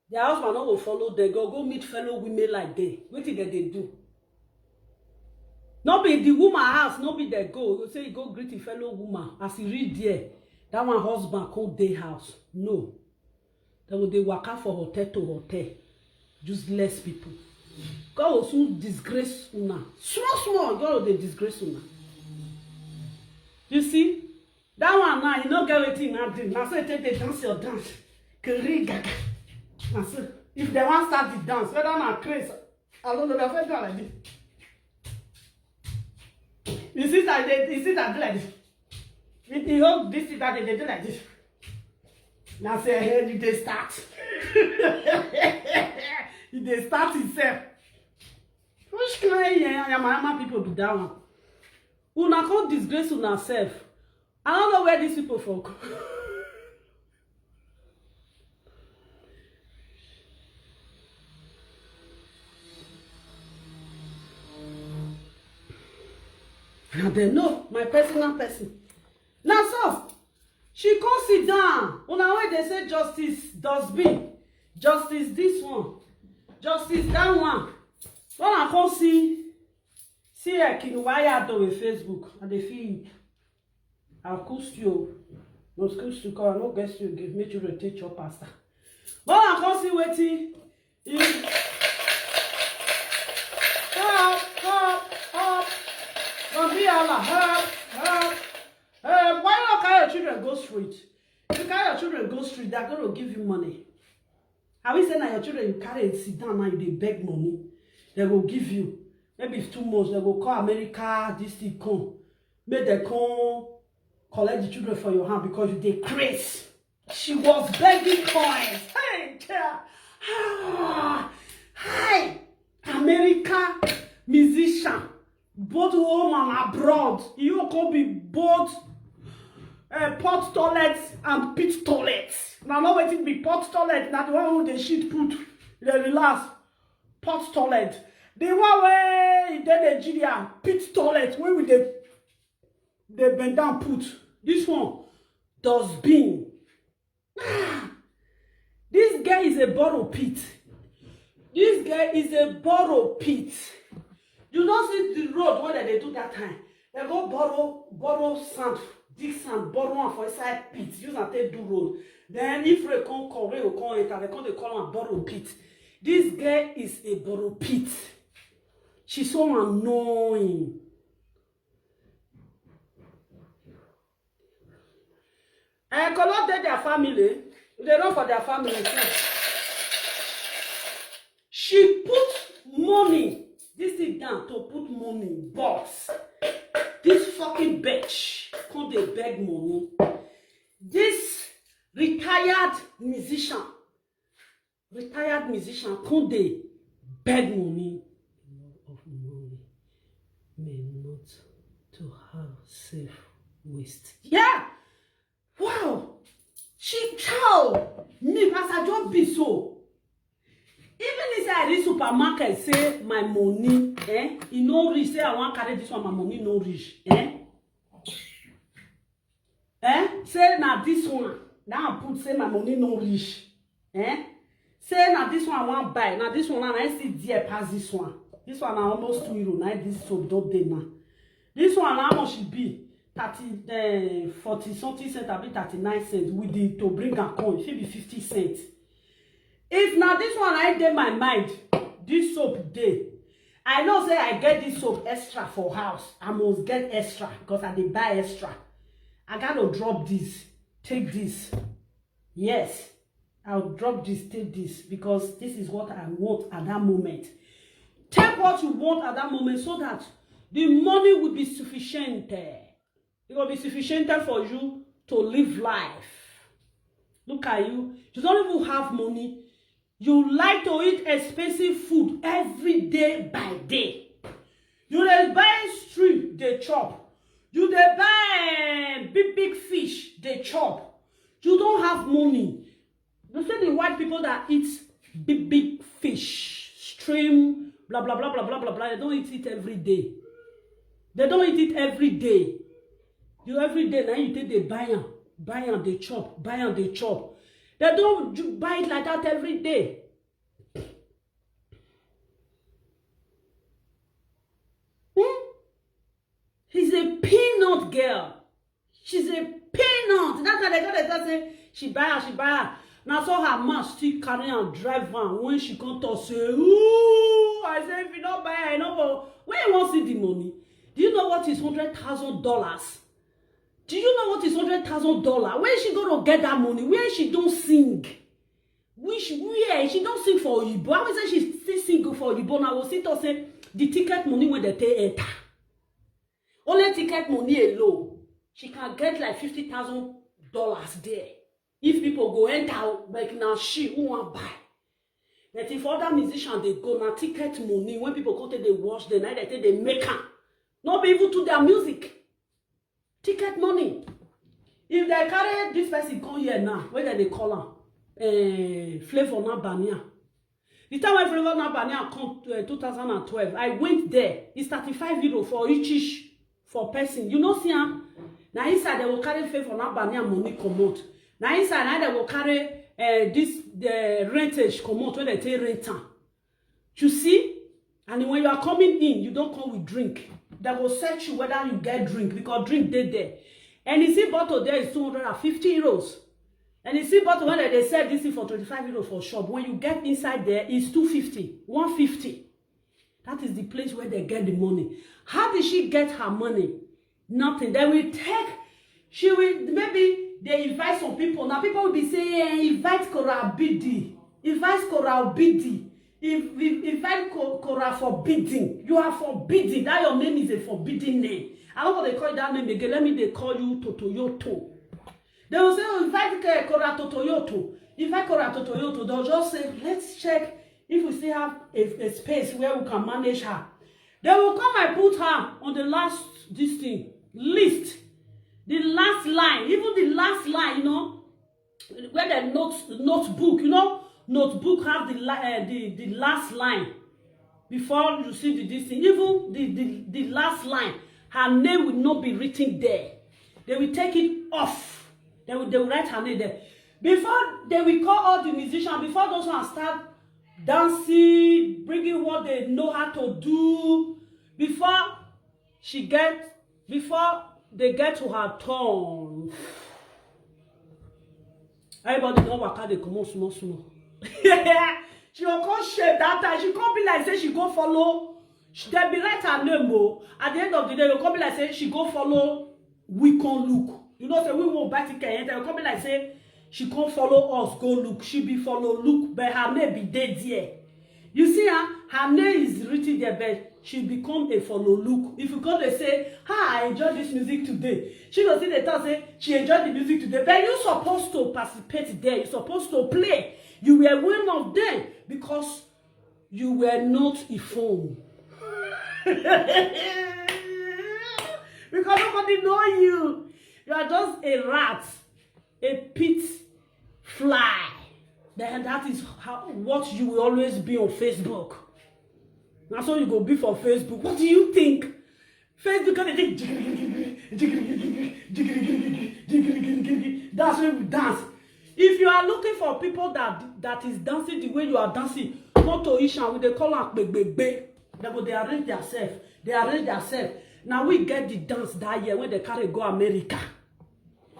Their husband no go follow them, go, go meet fellow women like them. Wetin dem dey do? No be the woman house, no be they go. You say you go greet a fellow woman. As he read there, that one husband come dey house. No. They go dey waka for hotel to hotel. Useless people. God will soon disgrace una. Small, small, God will dey disgrace una. You see, that one now, you no get wetin na do. Na so you take dey dance your dance. Kiri gaga. Na so. If they wan start the dance, whether na craze, I don't know, they fit do am like this. You see that they, you see that do like this. If you hold this thing that they, they do like this. Na say, "Hey, you dey start." You dey start himself. Which kind yamayama people be that one? Una come disgrace una self. I don't know where these people for come. Now they know my personal person. Now so, she come sit down. Una wey dey say justice dustbin, justice this one, justice that one. When I come see, see Ekin Waya do with Facebook, I dey feel. I cook stew. No cook stew, 'cause I no get stew again. Make children take chop pasta. But I come see wetin. Help, help, help. Don't be Allah. Help, help, help. Why you not carry your children go street? If you carry your children go street, they're going to give you money. I will say now your children, you carry and sit down now, you dey beg money. They will give you. Maybe it's too much. They will call America, this thing come. Make them come collect the children for your hand because you dey craze. She was begging coins. Hey, child. Ah, hi, America musician, both home and abroad. You go be both uh, pot toilet and pit toilet. Now, not waiting be pot toilet. Not the one who they shit put. They relax. Pot toilet. The one way in Nigeria, pit toilet. Where will they they bend down put? This one, dustbin. Ah, this guy is a borrow pit. This guy is a borrow pit. You don't see the road where they do that time. They go borrow, borrow sand, dig sand, borrow one for inside pit. Use and take do road. Then if rain come, come, rain will come enter. They come, they call am borrow pit. This girl is a borrow pit. She's so annoying. I cannot take their family. They run for their family too. She put money, this thing down to put money, but this fucking bitch come dey beg money. This retired musician, retired musician come dey beg money. Love of money may not to have safe waste. Yeah, wow. She chow me as I just be so. Even inside this supermarket, say my money, eh, e no reach. Say I wan carry this one, my money no reach, eh? Eh? Say na this one. Now I put say my money no reach, eh? Say na this one I wan buy. Na this one now I see dear pass this one. This one na almost two euro. Now this soap don dey now. This one na how much e be? Thirty, eh, forty something cent, abi thirty-nine cents with the to bring am come. E fit be fifty cents. If na this one I dey my mind, this soap dey. I know say I get this soap extra for house. I must get extra because I dey buy extra. I gotta drop this, take this. Yes, I'll drop this, take this because this is what I want at that moment. Take what you want at that moment so that the money will be sufficient. Eh. It will be sufficient for you to live life. Look at you. You don't even have money. You like to eat expensive food every day by day. You dey buy stew dey chop. You dey buy eh, big big fish dey chop. You don't have money. You see the white people that eat big big fish, stream, blah blah blah blah blah blah blah. They don't eat it every day. They don't eat it every day. You every day now you take dey buy am, buy am dey chop, buy am dey chop. They don't ju- buy it like that every day. Hmm? She's a peanut girl. She's a peanut. That time they go dey talk say she buy her, she buy her. Now so her man still carry and drive am when she come talk say, ooh, I say if you don't buy her, you no go. Where you wan see the money? Do you know what is hundred thousand dollars? Do you know what is hundred thousand dollar? Where she gonna get that money? Where she don't sing? Which where she don't sing for Oyibo? I will say she still sing for Oyibo. Now we see to say the ticket money when they take enter. Only ticket money alone, she can get like fifty thousand dollars there. If people go enter, like now she who want buy. But if other musicians they go now ticket money when people come take they watch them, now they take they make am. Not be even to their music. Ticket money. If they carry this person come here now, where they call am? Uh, Flavor na Bania. The time when Flavor na Bania come to uh, two thousand and twelve, I went there. It's thirty-five euro for each each for person. You know, see am. Now inside they will carry Flavor na Bania money come out. Now inside now they will carry uh, this the rentage come out when they take rent am. You see? And when you are coming in, you don't come with drink. They will search you whether you get drink because drink dey there. And you see bottle there is two hundred and fifty euros. And you see bottle when they sell this thing for twenty-five euros for shop. When you get inside there, it's two fifty, one fifty. That is the place where they get the money. How did she get her money? Nothing. They will take, she will, maybe they invite some people. Now people will be saying, eh, invite Kora Bidi, invite Kora Bidi, if, if, invite Ko- Kora forbidden. You are forbidden. That your name is a forbidden name. I don't want to call you that name again. Let me they call you Totoyoto. They will say, "Oh, invite Ke-, Kora Totoyoto. Invite Kora Totoyoto." They'll just say, "Let's check if we still have a, a space where we can manage her." They will come and put her on the last, this thing, list. The last line, even the last line, you know, where the notes, notebook, you know, notebook have the, la- uh, the, the last line. Before you see the, this thing, even the, the, the last line, her name will not be written there. They will take it off. They will, they will write her name there. Before they will call all the musicians, before those ones start dancing, bringing what they know how to do, before she get, before they get to her turn, everybody don waka dey comot small small. She go come shame that time. She come be like say she go follow. She, they be write her name o. At the end of the day, go come be like say she go follow we come look. You know say we won't buy ticket enter. Go come be like say she come follow us go look. She be follow look, but her name be dey there. You see her, her name is written there, but she become a follow look. If you go dey say, "Ah, I enjoy this music today," she go still dey talk say she enjoy the music today. But you supposed to participate there. You supposed to play. You were one of them because you were not a phone. Because nobody know you. You are just a rat, a pit fly. Then that is how, what you will always be on Facebook. That's what you go be for Facebook. What do you think? Facebook, that's where we dance. If you are looking for people that, that is dancing the way you are dancing, not to Ishan, we dey call am gbegbe. They go, they arrange themselves. They arrange themselves. Now we get the dance that year when they carry go America.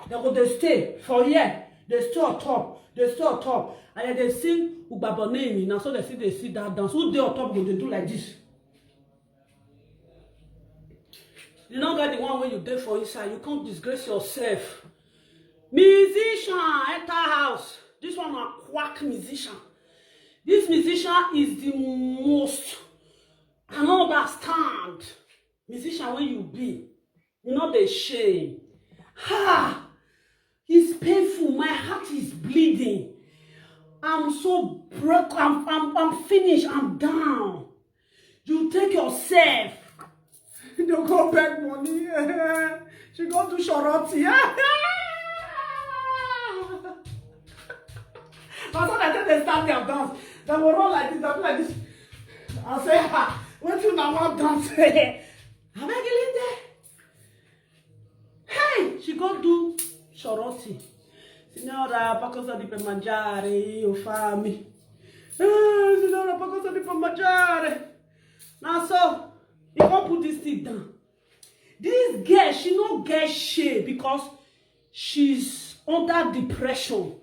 They go, they stay for here. They stay on top. They stay on top. And then they sing Ugbabonemi. Now so they see, they see that dance. Who dey on top go, they do like this. You no get the one wey you dey for inside, you come disgrace yourself. Musician enter house. This one na quack musician. This musician is the most, I no understand. Musician wey you be, you no dey shame. Ha! It's painful. My heart is bleeding. I'm so broke. I'm, I'm, I'm finished. I'm down. You take yourself. You go beg money. She go do shoroti. That's what I tell, they start their dance. They will run like this, they be like this. I say, "Ha, wetin una wan dance?" Abeg, leave there. Hey, she go do shoroti. "Signora, poco so di per mangiare, io fame. Eh, signora, poco so di per mangiare." Now so, he come put this thing down. This girl, she no get shame because she's under depression.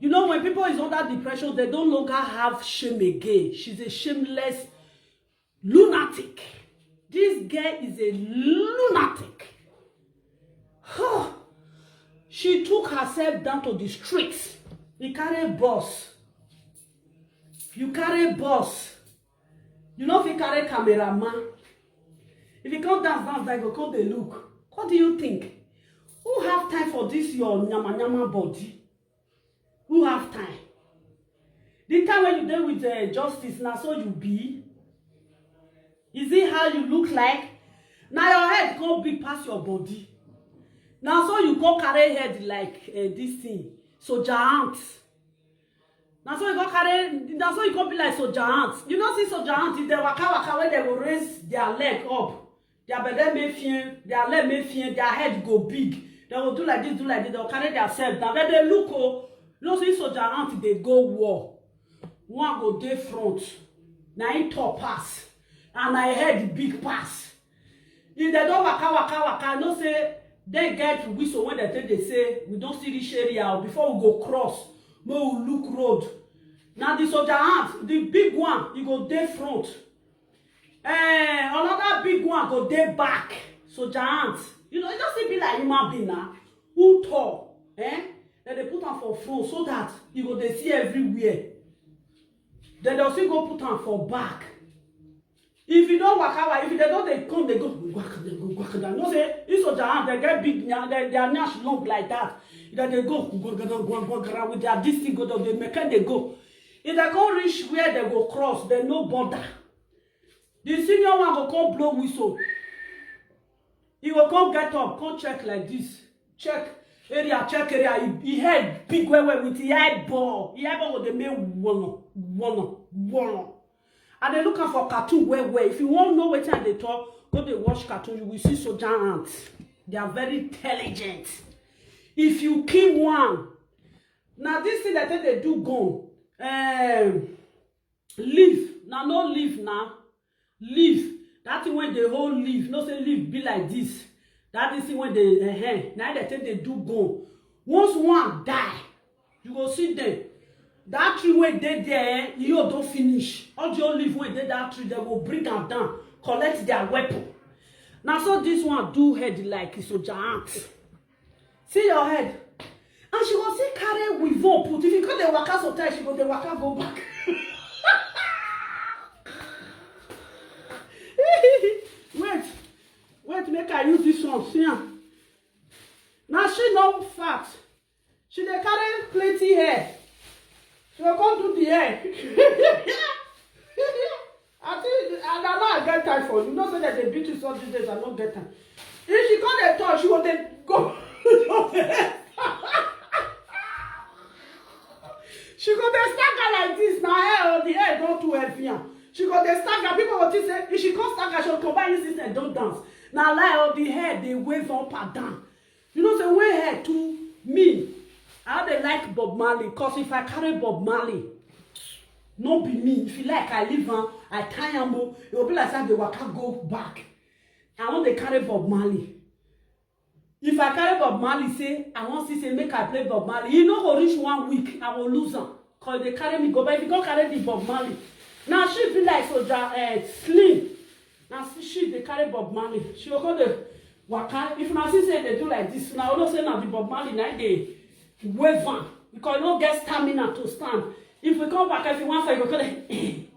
You know, when people is under depression, they don't longer have shame again. She's a shameless lunatic. This girl is a lunatic. She took herself down to the streets. You carry bus. You carry bus. You no fit carry cameraman. If you come dance, dance, they go come dey look. What do you think? Who have time for this your nyama nyama body? Who have time? The time when you dey with, uh, justice, na so you be. Is it how you look like? Na your head come big pass your body. Na so you come carry head like, uh, this thing, soldier ant. Na so you go carry, na so you come be like soldier ant. You know, see soldier ant, if they waka waka, when they go raise their leg up, their belle may fear, their leg may fear, their head go big. They go do like this, do like this. They go carry themselves down. Then they look, oh, you know, see soldier ant, they go war. One go dey front. Na him tall pass. And na him head big pass. If they don waka, waka, waka, know say they get whistle when they take, they say, "We don see this area o, before we go cross, make we look road." Now the soldier ant, the big one, he go dey front. Eh, another big one go dey back. Soldier ant, you know, it just be like human being now. Who tall? Eh? Then they put am for front so that you go dey see everywhere. Then they'll still go put am for back. If you don't waka, wa- if they don't, they come, they go, "We waka, they go, waka." They know say, this soldier ant, they get big, nya- they, their nyash long like that. Then they go gwagara, gwagara, gwagara with their this thing, go down, they make dem dey go. If they come reach where they go cross, they no bother. The senior one go come blow whistle. He go come get up, come check like this. Check area, check area. He, he head big well well with the eyeball. The eyeball go dey make wono, wono, wono. And they look am for cartoon well well. If you wan know wetin I dey talk, go dey watch cartoon. You will see soldier ants. They are very intelligent. If you kill one, na this thing that they do gun. Um, leaf. Na no leaf na. Leaf. That thing wey dey hold leaf. No say leaf be like this. That thing wey dey, eh, na they take dey do gun. Once one die, you go see them. That tree wey dey there, eh, e don finish. All the old leaf wey dey that tree, they go bring am down, collect their weapon. Na so this one do head like a soldier ant. See your head. And she go still carry weave up put. If you come dey waka sometimes, she go dey waka go back. Wait, wait, make I use this one. See am. Na she no fat. She dey carry plenty hair. She go come do the hair. I think I don't know I get time for you. You know say that they beat you some these days. I no get time. If she come dey talk, she go dey go. She go dey stagger like this. Na hair, oh, the hair don too heavy am. She go dey stagger. People go think say if she come stagger, she go come buy you system don dance. Na lie, oh, the hair dey wave up and down. You know say when hair too, me, I dey like Bob Marley, 'cause if I carry Bob Marley, no be me. If you like, I leave am, I tie am o. E go be like say I dey waka go back. I wan dey carry Bob Marley. If I carry Bob Marley, say I wan see say make I play Bob Marley, e no go reach one week, I go lose am. 'Cause they carry me go. But if you go carry the Bob Marley, now she be like soldier, eh, slim. Now she dey carry Bob Marley. She go come dey waka. If una see say they do like this, now all of a sudden na the Bob Marley na dey wave am, because you no get stamina to stand. If we come back, if you want fight, you go come dey.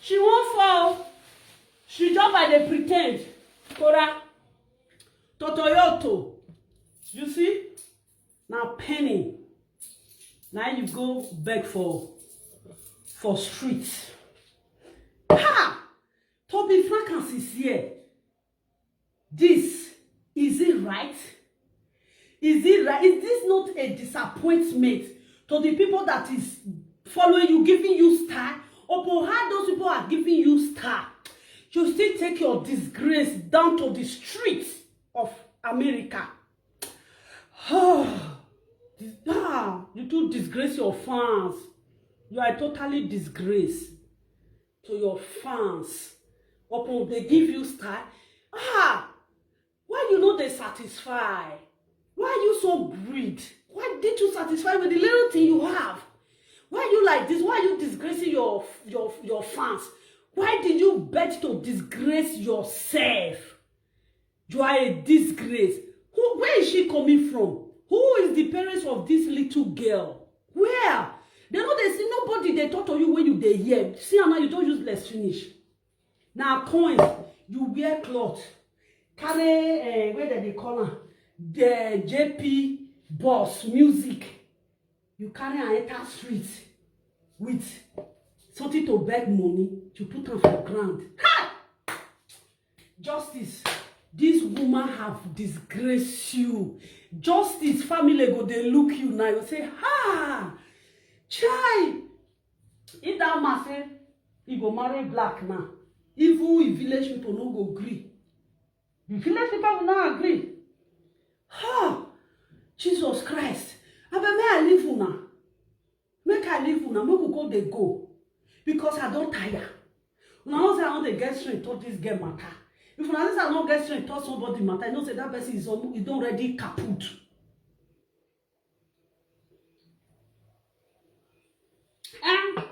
She won't fall. She just by dey pretend. Kora, Totoyoto. You see? Now penny. Now you go beg for for street. Ha! To be frank and sincere, this, is it right? Is it right? Is this not a disappointment to the people that is following you, giving you star? Upon how those people are giving you star, you still take your disgrace down to the streets of America. This- ah, you too disgrace your fans. You are a totally disgrace to your fans. Upon they give you star. Ah, why you no dey satisfy? Why you so greed? Why did you satisfy with the little thing you have? Why you like this? Why you disgracing your your your fans? Why did you bet to disgrace yourself? You are a disgrace. Who, where is she coming from? Who is the parents of this little girl? Where? They no dey see nobody. They talk to you when you dey hear. See am now, you don useless finish. Now coins, you wear cloth, carry, eh, where dem dey call am, the J P boss music. You carry am enter street with something to beg money, you put am for ground. Ha! Justice, this woman have disgraced you. Justice, family go dey look you now. You say, ha! Chai! If that man say he go marry black now, even if village people no go gree. The village people will not agree. Ha! Jesus Christ. Abeg, may I leave una? Make I leave una, make we go dey go. Because I don tire. Una know say I no dey get strength talk this girl matter. If una know say I no get strength talk somebody matter, you know say that person is almo-, e don already kaput. And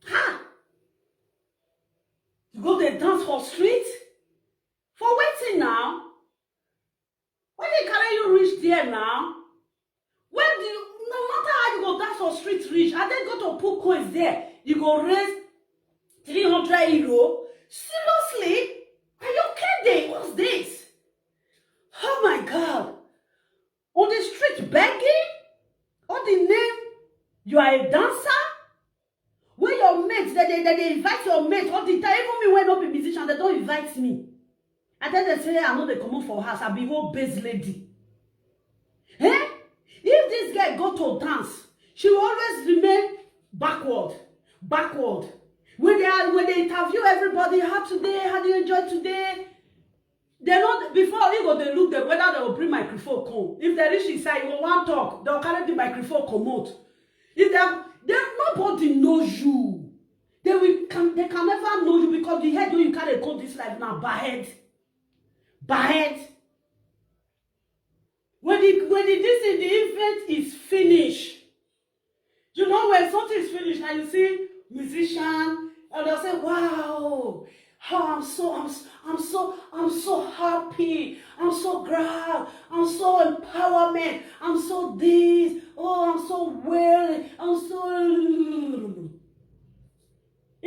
ha! You go dey dance for street? For wetin now? When they carry you reach there now, when the, no matter how you go dance for street reach, and then go to put coins there, you go raise three hundred euro. Seriously? Are you kidding? What's this? Oh my God. On the street begging? You are a dancer? Wey your mate, they, they, they, they invite your mate all the time. Even me, when no be musician, they don't invite me. I tell them, say, "I know they come up for house. I be whole base lady." Eh? If this girl go to dance, she will always remain backward, backward. When they are, when they interview everybody, "How today? How do you enjoy today?" They know before you go, they look them whether they will bring microphone come. If they reach inside, you go one talk, they'll carry the microphone come out. If they, they nobody knows you. They will can they can never know you because the head wey you carry come this life na bad head. Bad head. When the when the this thing, the event is finished, you know, when something is finished, now you see musician, and they'll say, "Wow, how I'm so I'm s- I'm so I'm so happy. I'm so glad. I'm so empowerment. I'm so this. Oh, I'm so well. I'm so."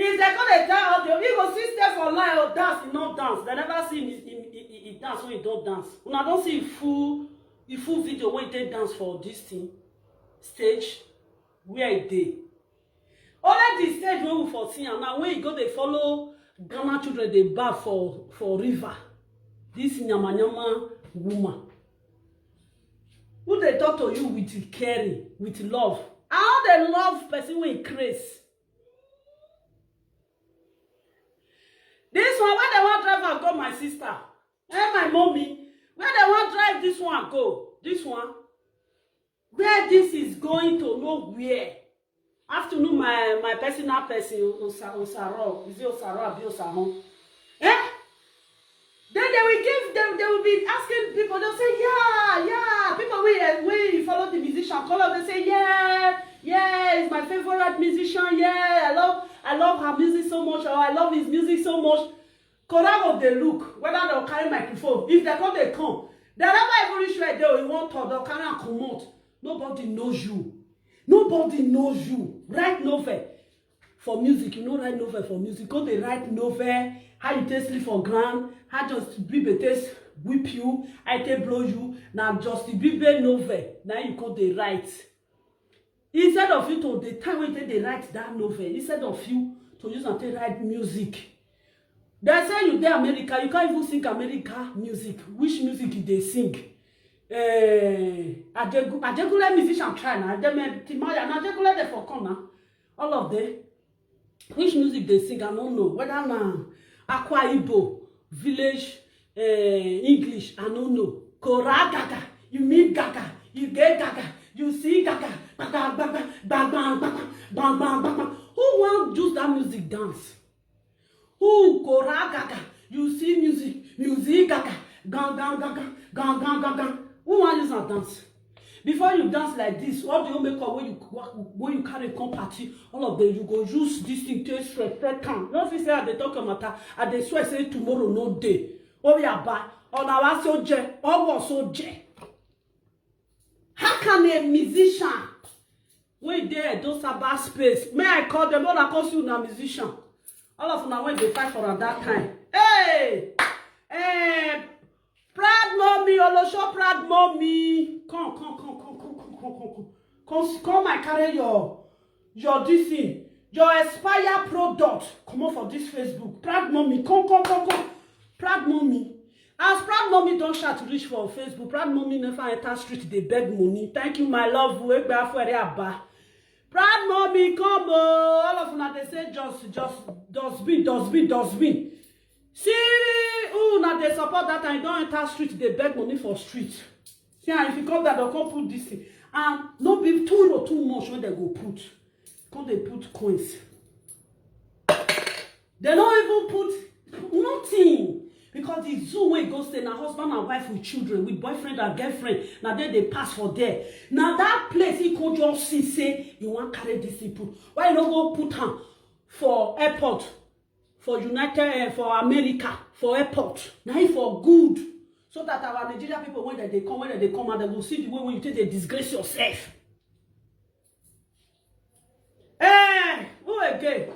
If they come dey tell audio, he go still stay for line or dance, he no dance. They never see him, he, he, he, he dance when he don't dance. Una don't see him full, he full video when he take dance for this thing stage where he dey. Only the stage wey we for see am now, when he go dey follow Ghana children dey bath for for river. This nyama nyama woman who dey talk to you with caring, with love. I no dey love person wey craze. This one, where they want drive am go, my sister? Eh, my mommy, where they want drive this one go? This one, where this is going to nowhere. Afternoon, my my personal person, Osa Osaro, is it Osaro abi Osahon? Eh? Then they will give them, they will be asking people, they'll say, "Yeah, yeah." People will, eh, will follow the musician, call up, they say, "Yeah, yeah, he's my favorite musician. Yeah, I love, I love her music so much, or I love his music so much." Korago, they look whether they'll carry microphone. If they come, they come. They never even reach where they, you want to, they'll carry and come out. Nobody knows you. Nobody knows you. Write novel for music. You know, write novel for music. Go they write novel. How you take sleep for ground? How just Bible taste whip you? I take blow you. Now just the Bible novel. Now you go they write. Instead of you to the time when they write that novel, instead of you to use and take write music, they say you dey America, you can't even sing America music. Which music you dey sing? Eh, Ajegu- Ajegule musician try na. Dem, eh, Timaya na Ajegule dey for corner. All of them. Which music they sing? I don't know. Whether na Akwa Igbo, village, eh, English, I don't know. Kora gaga, you mean gaga, you get gaga, you see gaga, gaga, gaga, gaga, gaga, gaga, gaga. Who want use that music dance? Who kora gaga? You see music, music gaga, gang gang gaga, gang gang gaga. Who want use and dance? Before you dance like this, all the whole makeup wey you wa- wey you carry come party, all of them you go use this thing to disrespect am. No fit say I dey talk your matter, I dey swear say tomorrow no dey. Oya ba, ọ̀nà wa so jẹ, ọwọ́ so jẹ. How can a musician wey dey Edo Saba space, may I call them, all I call you na musician. All of una wey dey fight for am that time. Hey! Eh, Proud Mommy, Olosho Proud Mommy. Come, come, come, come, come, come, come, come, come. Come, come, I carry your, your this thing, your expire product. Come off of this Facebook. Proud Mommy, come, come, come, come. Proud Mommy. As Proud Mommy don shout reach for Facebook, Proud Mommy never enter street dey beg money. Thank you, my love. Egbe afọ ere aba. Proud Mommy, come oh. All of una dey say just, just, dustbin, dustbin, dustbin. See who una dey support that time don enter street dey beg money for street. See, and if you come that, they'll come put this thing. And no be too no too much when they go put. Come they put coins. They don't even put nothing. Because the zoo wey go stay na husband and wife with children, with boyfriend and girlfriend, na there they pass for there. Now that place he could just see say you want carry this thing put. Why you no go put am for airport, for United, eh, for America, for airport? Now he for good. So that our Nigeria people, when they, they come, when they come out, they will see the way when you take they disgrace yourself. Eh, who again?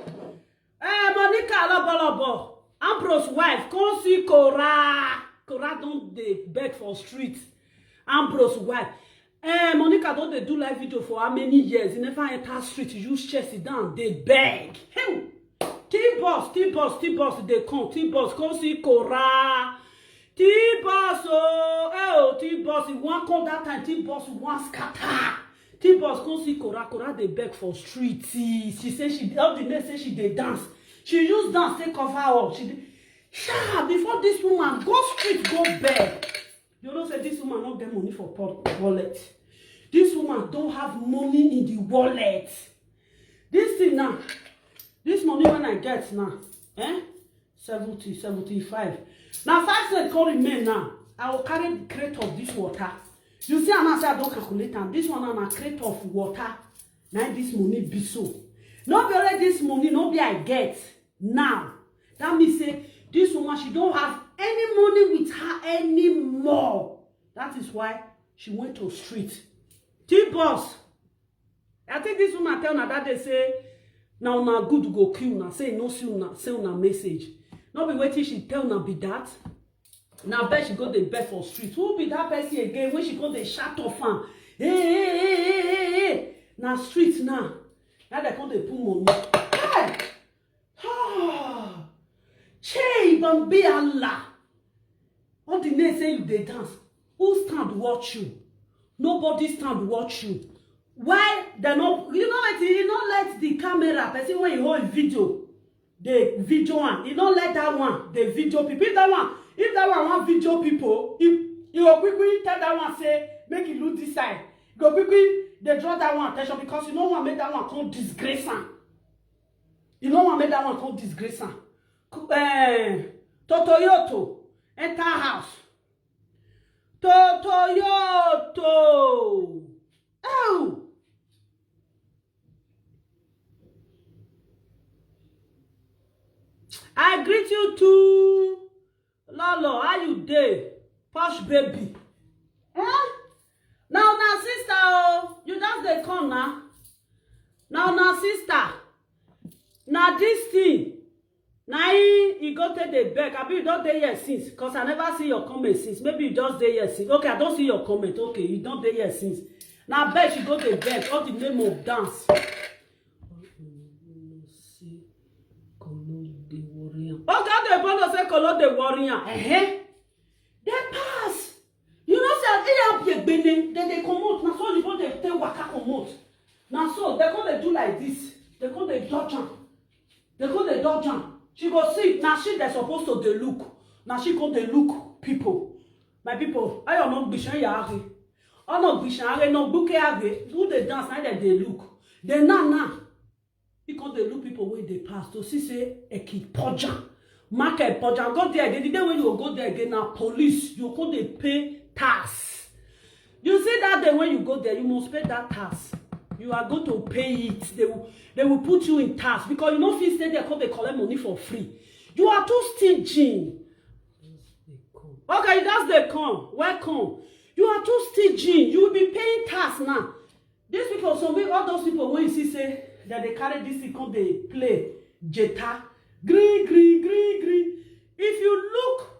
Eh, Monica Lobolobo, Ambrose wife, come see Kora. Kora don't dey beg for street. Ambrose wife. Eh, Monica don dey do live video for how many years? He never enter street, use chair sit down, dey beg. Hey! T-Boss, T-Boss, T-Boss dey come, T-Boss come see Kora. T-Boss, oh, eh, oh, T-Boss, he wan come that time, T-Boss wan scatter. T-Boss come see Kora, Kora dey beg for street. She say she, all the men say she dey dance. She use dance take cover up. She dey, sha, before this woman go street, go beg. You know say this woman no get money for pot, wallet. This woman don't have money in the wallet. This thing now, this money when I get now, eh? Seventy, seventy-five. Now five cents come remain now. I will carry the crate of this water. You see, I'm say I don't calculate am. This one na crate of water. Now this money be so. No be only this money, no be I get now. That means say this woman, she don't have any money with her anymore. That is why she went to street. T-Boss, I think this woman tell una that day say, "Na una good go kill una, say no see una, say una message." No be wetin she tell una be that. Na beg she go dey beg for street. Who be that person again when she go dey shout off am? Hey, hey, hey, hey, hey, hey. Na street now. Now they come dey put money. Hey! Ah! Chey, Bambi Allah. All the men say you dey dance. Who stand watch you? Nobody stand watch you. Why they no, you know what? You no let the camera, person when you hold video, they video one. You no let that one, they video people. If that one, if that one want video people, if you go quickly tell that one say, "Make you look this side." Go quickly, they draw that one attention because you no want make that one come disgrace am. You no want make that one come disgrace am. Ku-, eh, Totoyoto, enter house. Totoyoto. Oh. I greet you too. Lolo, how you dey? Posh baby. Eh? Now, now, sister, oh, you just dey come now. Now, now, sister. Now, this thing. Now, he, he go take the beg. Abi, you don't dey here since. Because I never see your comment since. Maybe you just dey here since. Okay, I don't see your comment. Okay, you don't dey here since. Now, beg, she go dey beg. All the name of dance. See, Kolo dey worry am. Okay, the boy say Kolo dey worry am. Eh? They pass. You know, say, they are big bene. Then they come out. Now, so you go, they take waka come out. Now, so they come, they do like this. They come, they dodge am. They come, they dodge am. She go see. Now, she, they supposed to, they look. Now, she come, they look people. My people, I am not bishan yari. I'm not bishan yari, no buke yari. Who they dance, now that they look. They now, now. Because they look people wey dey pass to see say Eki Poja. Market Poja. Go there. The day when you go there again, now police, you go dey pay tax. You see that day when you go there, you must pay that tax. You are going to pay it. They will, they will put you in tax because you no fit stay there 'cause they collect money for free. You are too stingy. Okay, you just dey come. Welcome. You are too stingy. You will be paying tax now. These people, some people, all those people when you see say that they carry this thing come, they play jeta. Green, green, green, green. If you look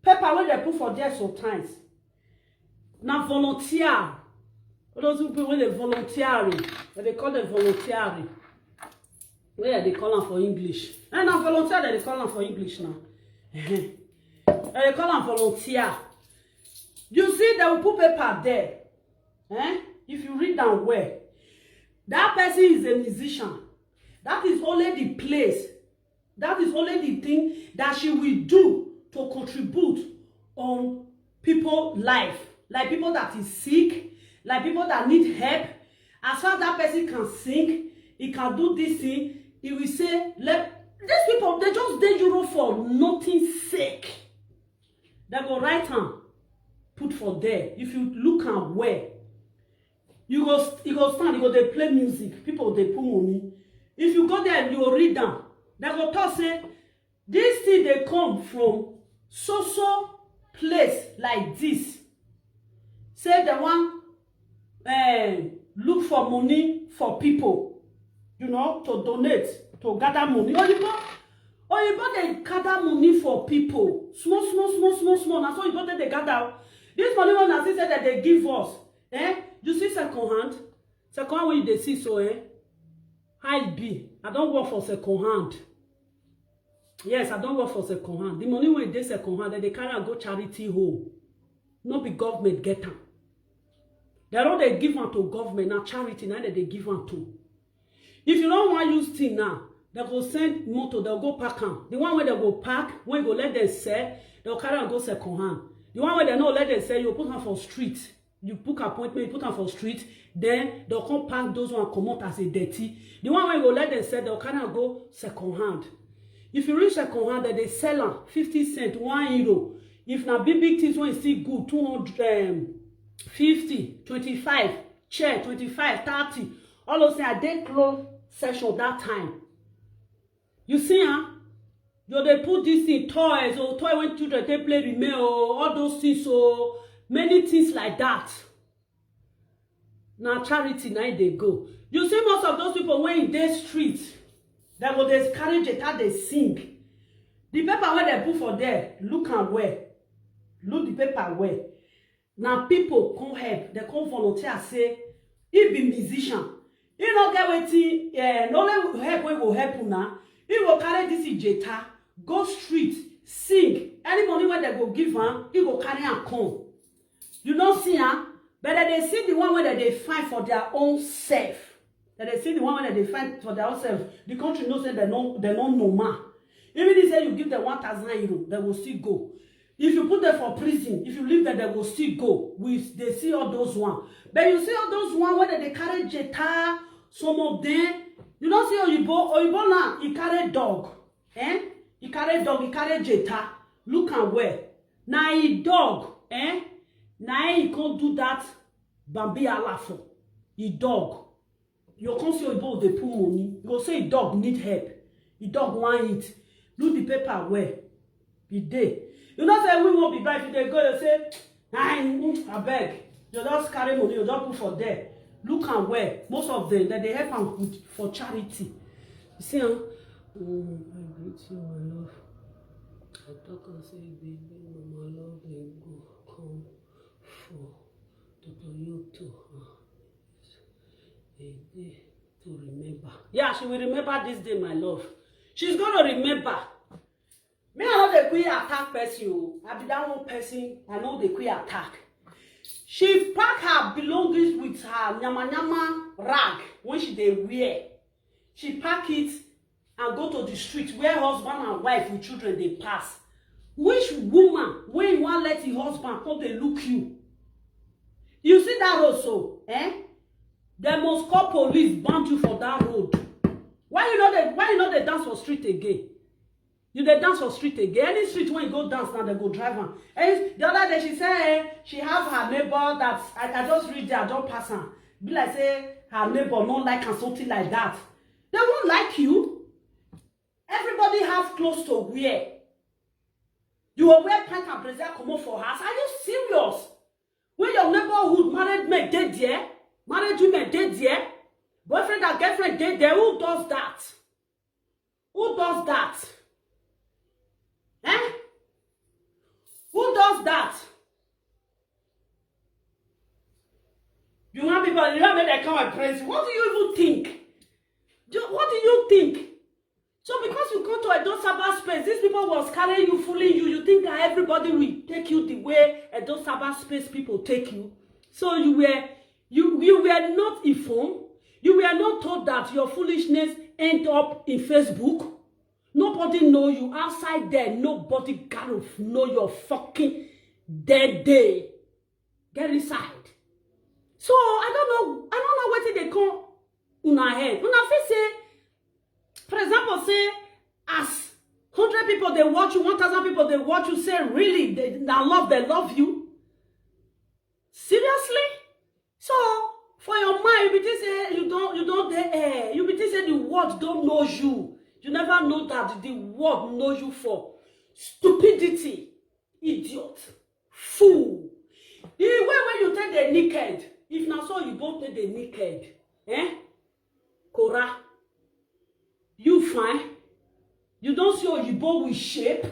paper when they put for there sometimes, na volunteer. All those people when they volunteering, that they call them volunteering. Where they call am for English? And na volunteer that they call am for English now. They call am volunteer. You see, they will put paper there. Eh? If you read down well, that person is a musician. That is only the place. That is only the thing that she will do to contribute on people life. Like people that is sick, like people that need help. As far as that person can sing, he can do this thing. He will say, let these people, they just dey Europe for nothing sake. They go write am, put for there. If you look am well, you go st-, you go stand, you go dey play music. People dey put money. If you go there, you go read am. They go talk say, this thing dey come from so so place like this. Say they wan, eh, look for money for people, you know, to donate, to gather money. Oyibo, Oyibo dey gather money for people. Small, small, small, small, small. Na so Oyibo take dey gather. This money wey una see say that they give us, Eh? You see second hand? Second hand wey you dey see so, eh? How e be? I don work for second hand. Yes, I don work for second hand. The money wey dey second hand, dem dey carry am go charity hole. No be government get am. Dem no dey give am to government, na charity na dem dey give am to. If you no wan use thing now, dem go send motor, dem go park am. The one wey dem go park, wey go let dem sell, dem go carry am go second hand. The one wey dem no let dem sell, you go put am for street. You book appointment, you put am for street, then dem come pack those one comot as a dirty. The one wey go let dem sell, dem carry am go second hand. If you reach second hand, dem dey sell am fifty cent, one euro. If na big big things wey still good, two hundred, um, fifty, twenty-five, chair, twenty-five, thirty. All those things, I dey clothes section that time. You see, huh? You dey put this thing, toys, oh, toy wey children take play remain, oh, all those things, so many things like that. Na charity na im dey go. You see, most of those people wey dey street, dem go dey carry jeta dey sing. The paper wey dem put for there, look am well. Look the paper well. Na people come help, dem come volunteer say e be musician. E no get wetin, eh, no only help wey go help una. E go carry this jeta, go street, sing. Any money wey dem go give am, e go carry am come. You no see am? But dem dey see the one wey dem dey find for their own self. Dem dey see the one wey dem dey find for their own self. The country know say dem no, dem no normal. Even if say you give dem one thousand euro, dem go still go. If you put dem for prison, if you leave dem, dem go still go. We dey see all those one. But you see all those one wey dem dey carry jeta, some of them, you no see oyibo, oyibo now, e carry dog. Eh? E carry dog, e carry jeta. Look am well. Na e dog, eh? Na e come do that Bambi Alafo. E dog. You come see oyibo dey put money. You go say e dog need help. E dog wan eat. Look the paper well. E dey. You know say we won't be bright. If you dey go, you say, "Ai, mm, abeg." You just carry money, you just put for there. Look am well. Most of them, dem dey help am with, for charity. You see, huh? Mm, I greet you, my love. I talk and say, "Baby, na my love dey go come for Doctor Yoto." Ah, yes. A day to remember. Yeah, she will remember this day, my love. She's gonna remember. Me, I no dey quick attack person o. I be that one person, I no dey quick attack. She pack her belongings with her nyama nyama rag wey she dey wear. She pack it and go to the street where husband and wife with children dey pass. Which woman wey you wan let your husband come dey look you? You see that road so, eh? Dem must call police, ban you for that road. Why you no dey, why you no dey dance for street again? You dey dance for street again. Any street wey you go dance now, dem go drive am. And the other day she say, eh, she have her neighbor that I, I just reach there, I don pass am. Be like say her neighbor no like am, something like that. Dem won't like you. Everybody have clothes to wear. You go wear pant and brazier comot for house. Are you serious? When your neighborhood married men dey there, married women dey there, boyfriend and girlfriend dey there, who does that? Who does that? Eh? Who does that? You want people, you want make dem come and praise you. What do you even think? Do, what do you think? So because you go to Edo Saba space, these people was carrying you, fooling you. You think that everybody will take you the way Edo Saba space people take you? So you were, you, you were not informed. You were not told that your foolishness end up in Facebook. Nobody know you outside there. Nobody gotta know your fucking dead day. Get inside. So I don't know. I don't know wetin dey come una head. Una fit say, for example, say as hundred people dey watch you, one thousand people dey watch you, say really, they, na love, dem love you. Seriously? So for your mind, you be think say you don, you don dey air. You be think say the world don know you. You never know that the world know you for stupidity. Idiot. Fool. The way wey you take dey naked, if na so you both take dey naked, eh? Kora, you fine? You don see oyibo with shape?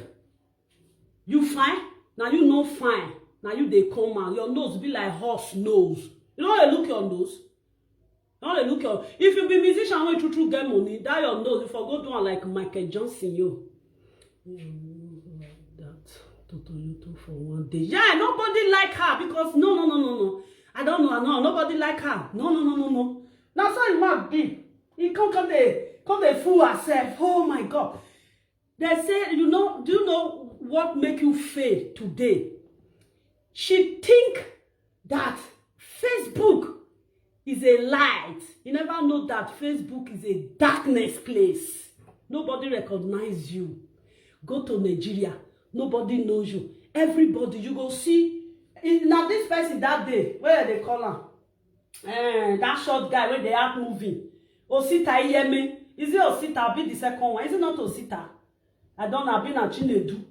You fine? Na you no fine. Na you dey come out. Your nose be like horse nose. You no dey look your nose? You no dey look your, if you be musician wey true true get money, that your nose, you for go do am like Michael Johnson, yo. That Toto Yoto for one day. Yeah, nobody like her because no, no, no, no, no. I don't know, no, nobody like her. No, no, no, no, no. Na so im mouth be. E come, come dey, come dey fool herself. Oh my God. They say, you know, do you know what make you fail today? She think that Facebook is a light. You never know that Facebook is a darkness place. Nobody recognize you. Go to Nigeria, nobody knows you. Everybody, you go see. E, na this person that day, where they call am? Eh, that short guy wey dey act movie. Osita Iyeme. Is it Osita? Be the second one. Is it not Osita? I don't know. Abi na Chinedu.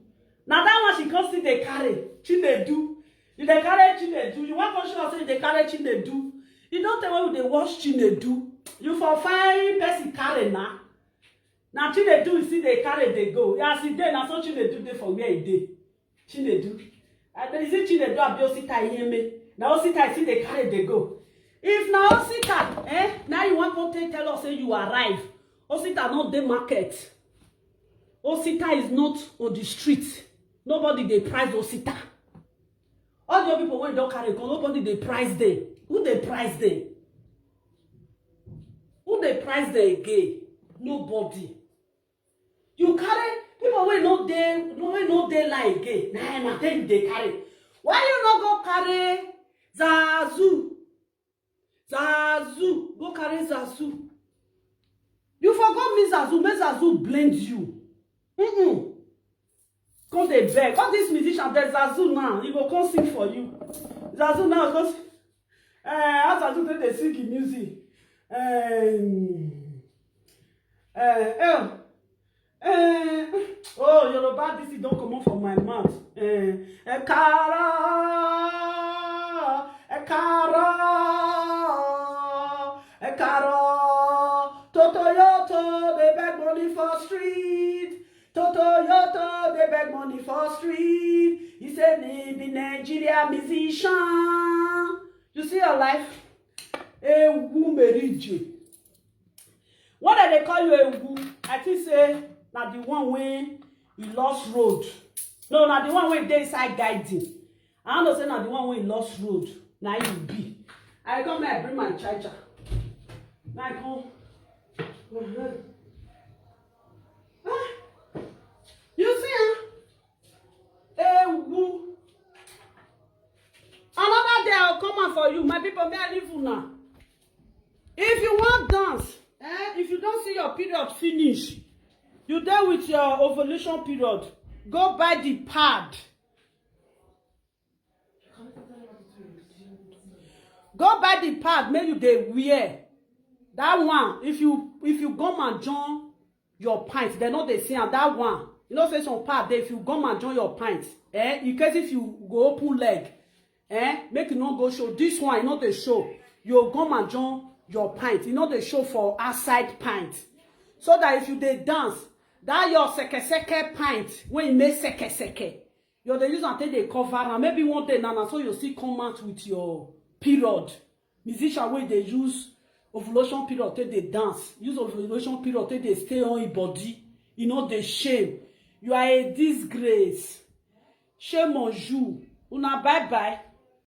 Na that one she come still dey carry. Chinedu. You dey carry Chinedu. You wan come show us say you dey carry Chinedu. You don tell when we dey watch Chinedu. You for find person carry na. Na Chinedu you see dey carry dey go. As e dey, na so Chinedu dey for where e dey. Chinedu. Uh, is it Chinedu abi Osita Iyeme? Na Osita you see dey carry dey go. If na Osita, eh, now you wan come take tell us say you arrive. Osita no dey market. Osita is not on the street. Nobody dey price Osita. All the people wey don carry come, nobody dey price them. Who dey price them? Who dey price them again? Nobody. You carry people wey no dey, no, wey no dey line again. Na, na dem you dey carry. Why you no go carry Zazu? Zazu, go carry Zazu. You for go meet Zazu, make Zazu blend you. Mm-mm. Come dey beg. All these musicians, there's Zazu now. He go come sing for you. Zazu now, come s-, eh, as Zazu take dey sing the music. Um, eh, eh, eh, oh, Yoruba, this thing don comot for my mouth. Eh, ẹ káàárọ̀, ẹ káàárọ̀, ẹ káàárọ̀. Toto Yoto dey beg money for street. Toto Yoto dey beg money for street. He say he be Nigeria musician. You see your life? Ewu merije. What dem dey call you ewu? I think say na the one wey you lost road. No, na the one wey dey inside guiding. I know say na the one wey lost road. Na you be. I come here, I bring my charger. Na I come. Uh-huh. Ah. You see, eh? Ewu. Another day I'll come out for you. My people, may I leave una. If you wan dance, eh, if you don see your period finish, you dey with your ovulation period, go buy the pad. Go buy the pad, make you dey wear. That one, if you, if you gum and join your pint, dem no dey see am. That one, you know say some pad dey, if you gum and join your pint, eh, in case if you go open leg, eh, make e no go show. This one, e no dey show. You gum and join your pint, e no dey show for outside pint. So that if you dey dance, that your seke seke pint wey e make seke seke, you dey use am take dey cover am. Maybe one day na, na so you still come out with your period. Musician wey dey use ovulation period take dey dance, use ovulation period take dey stay on im body, e no dey shame. You are a disgrace. Shame on you. Una bye bye.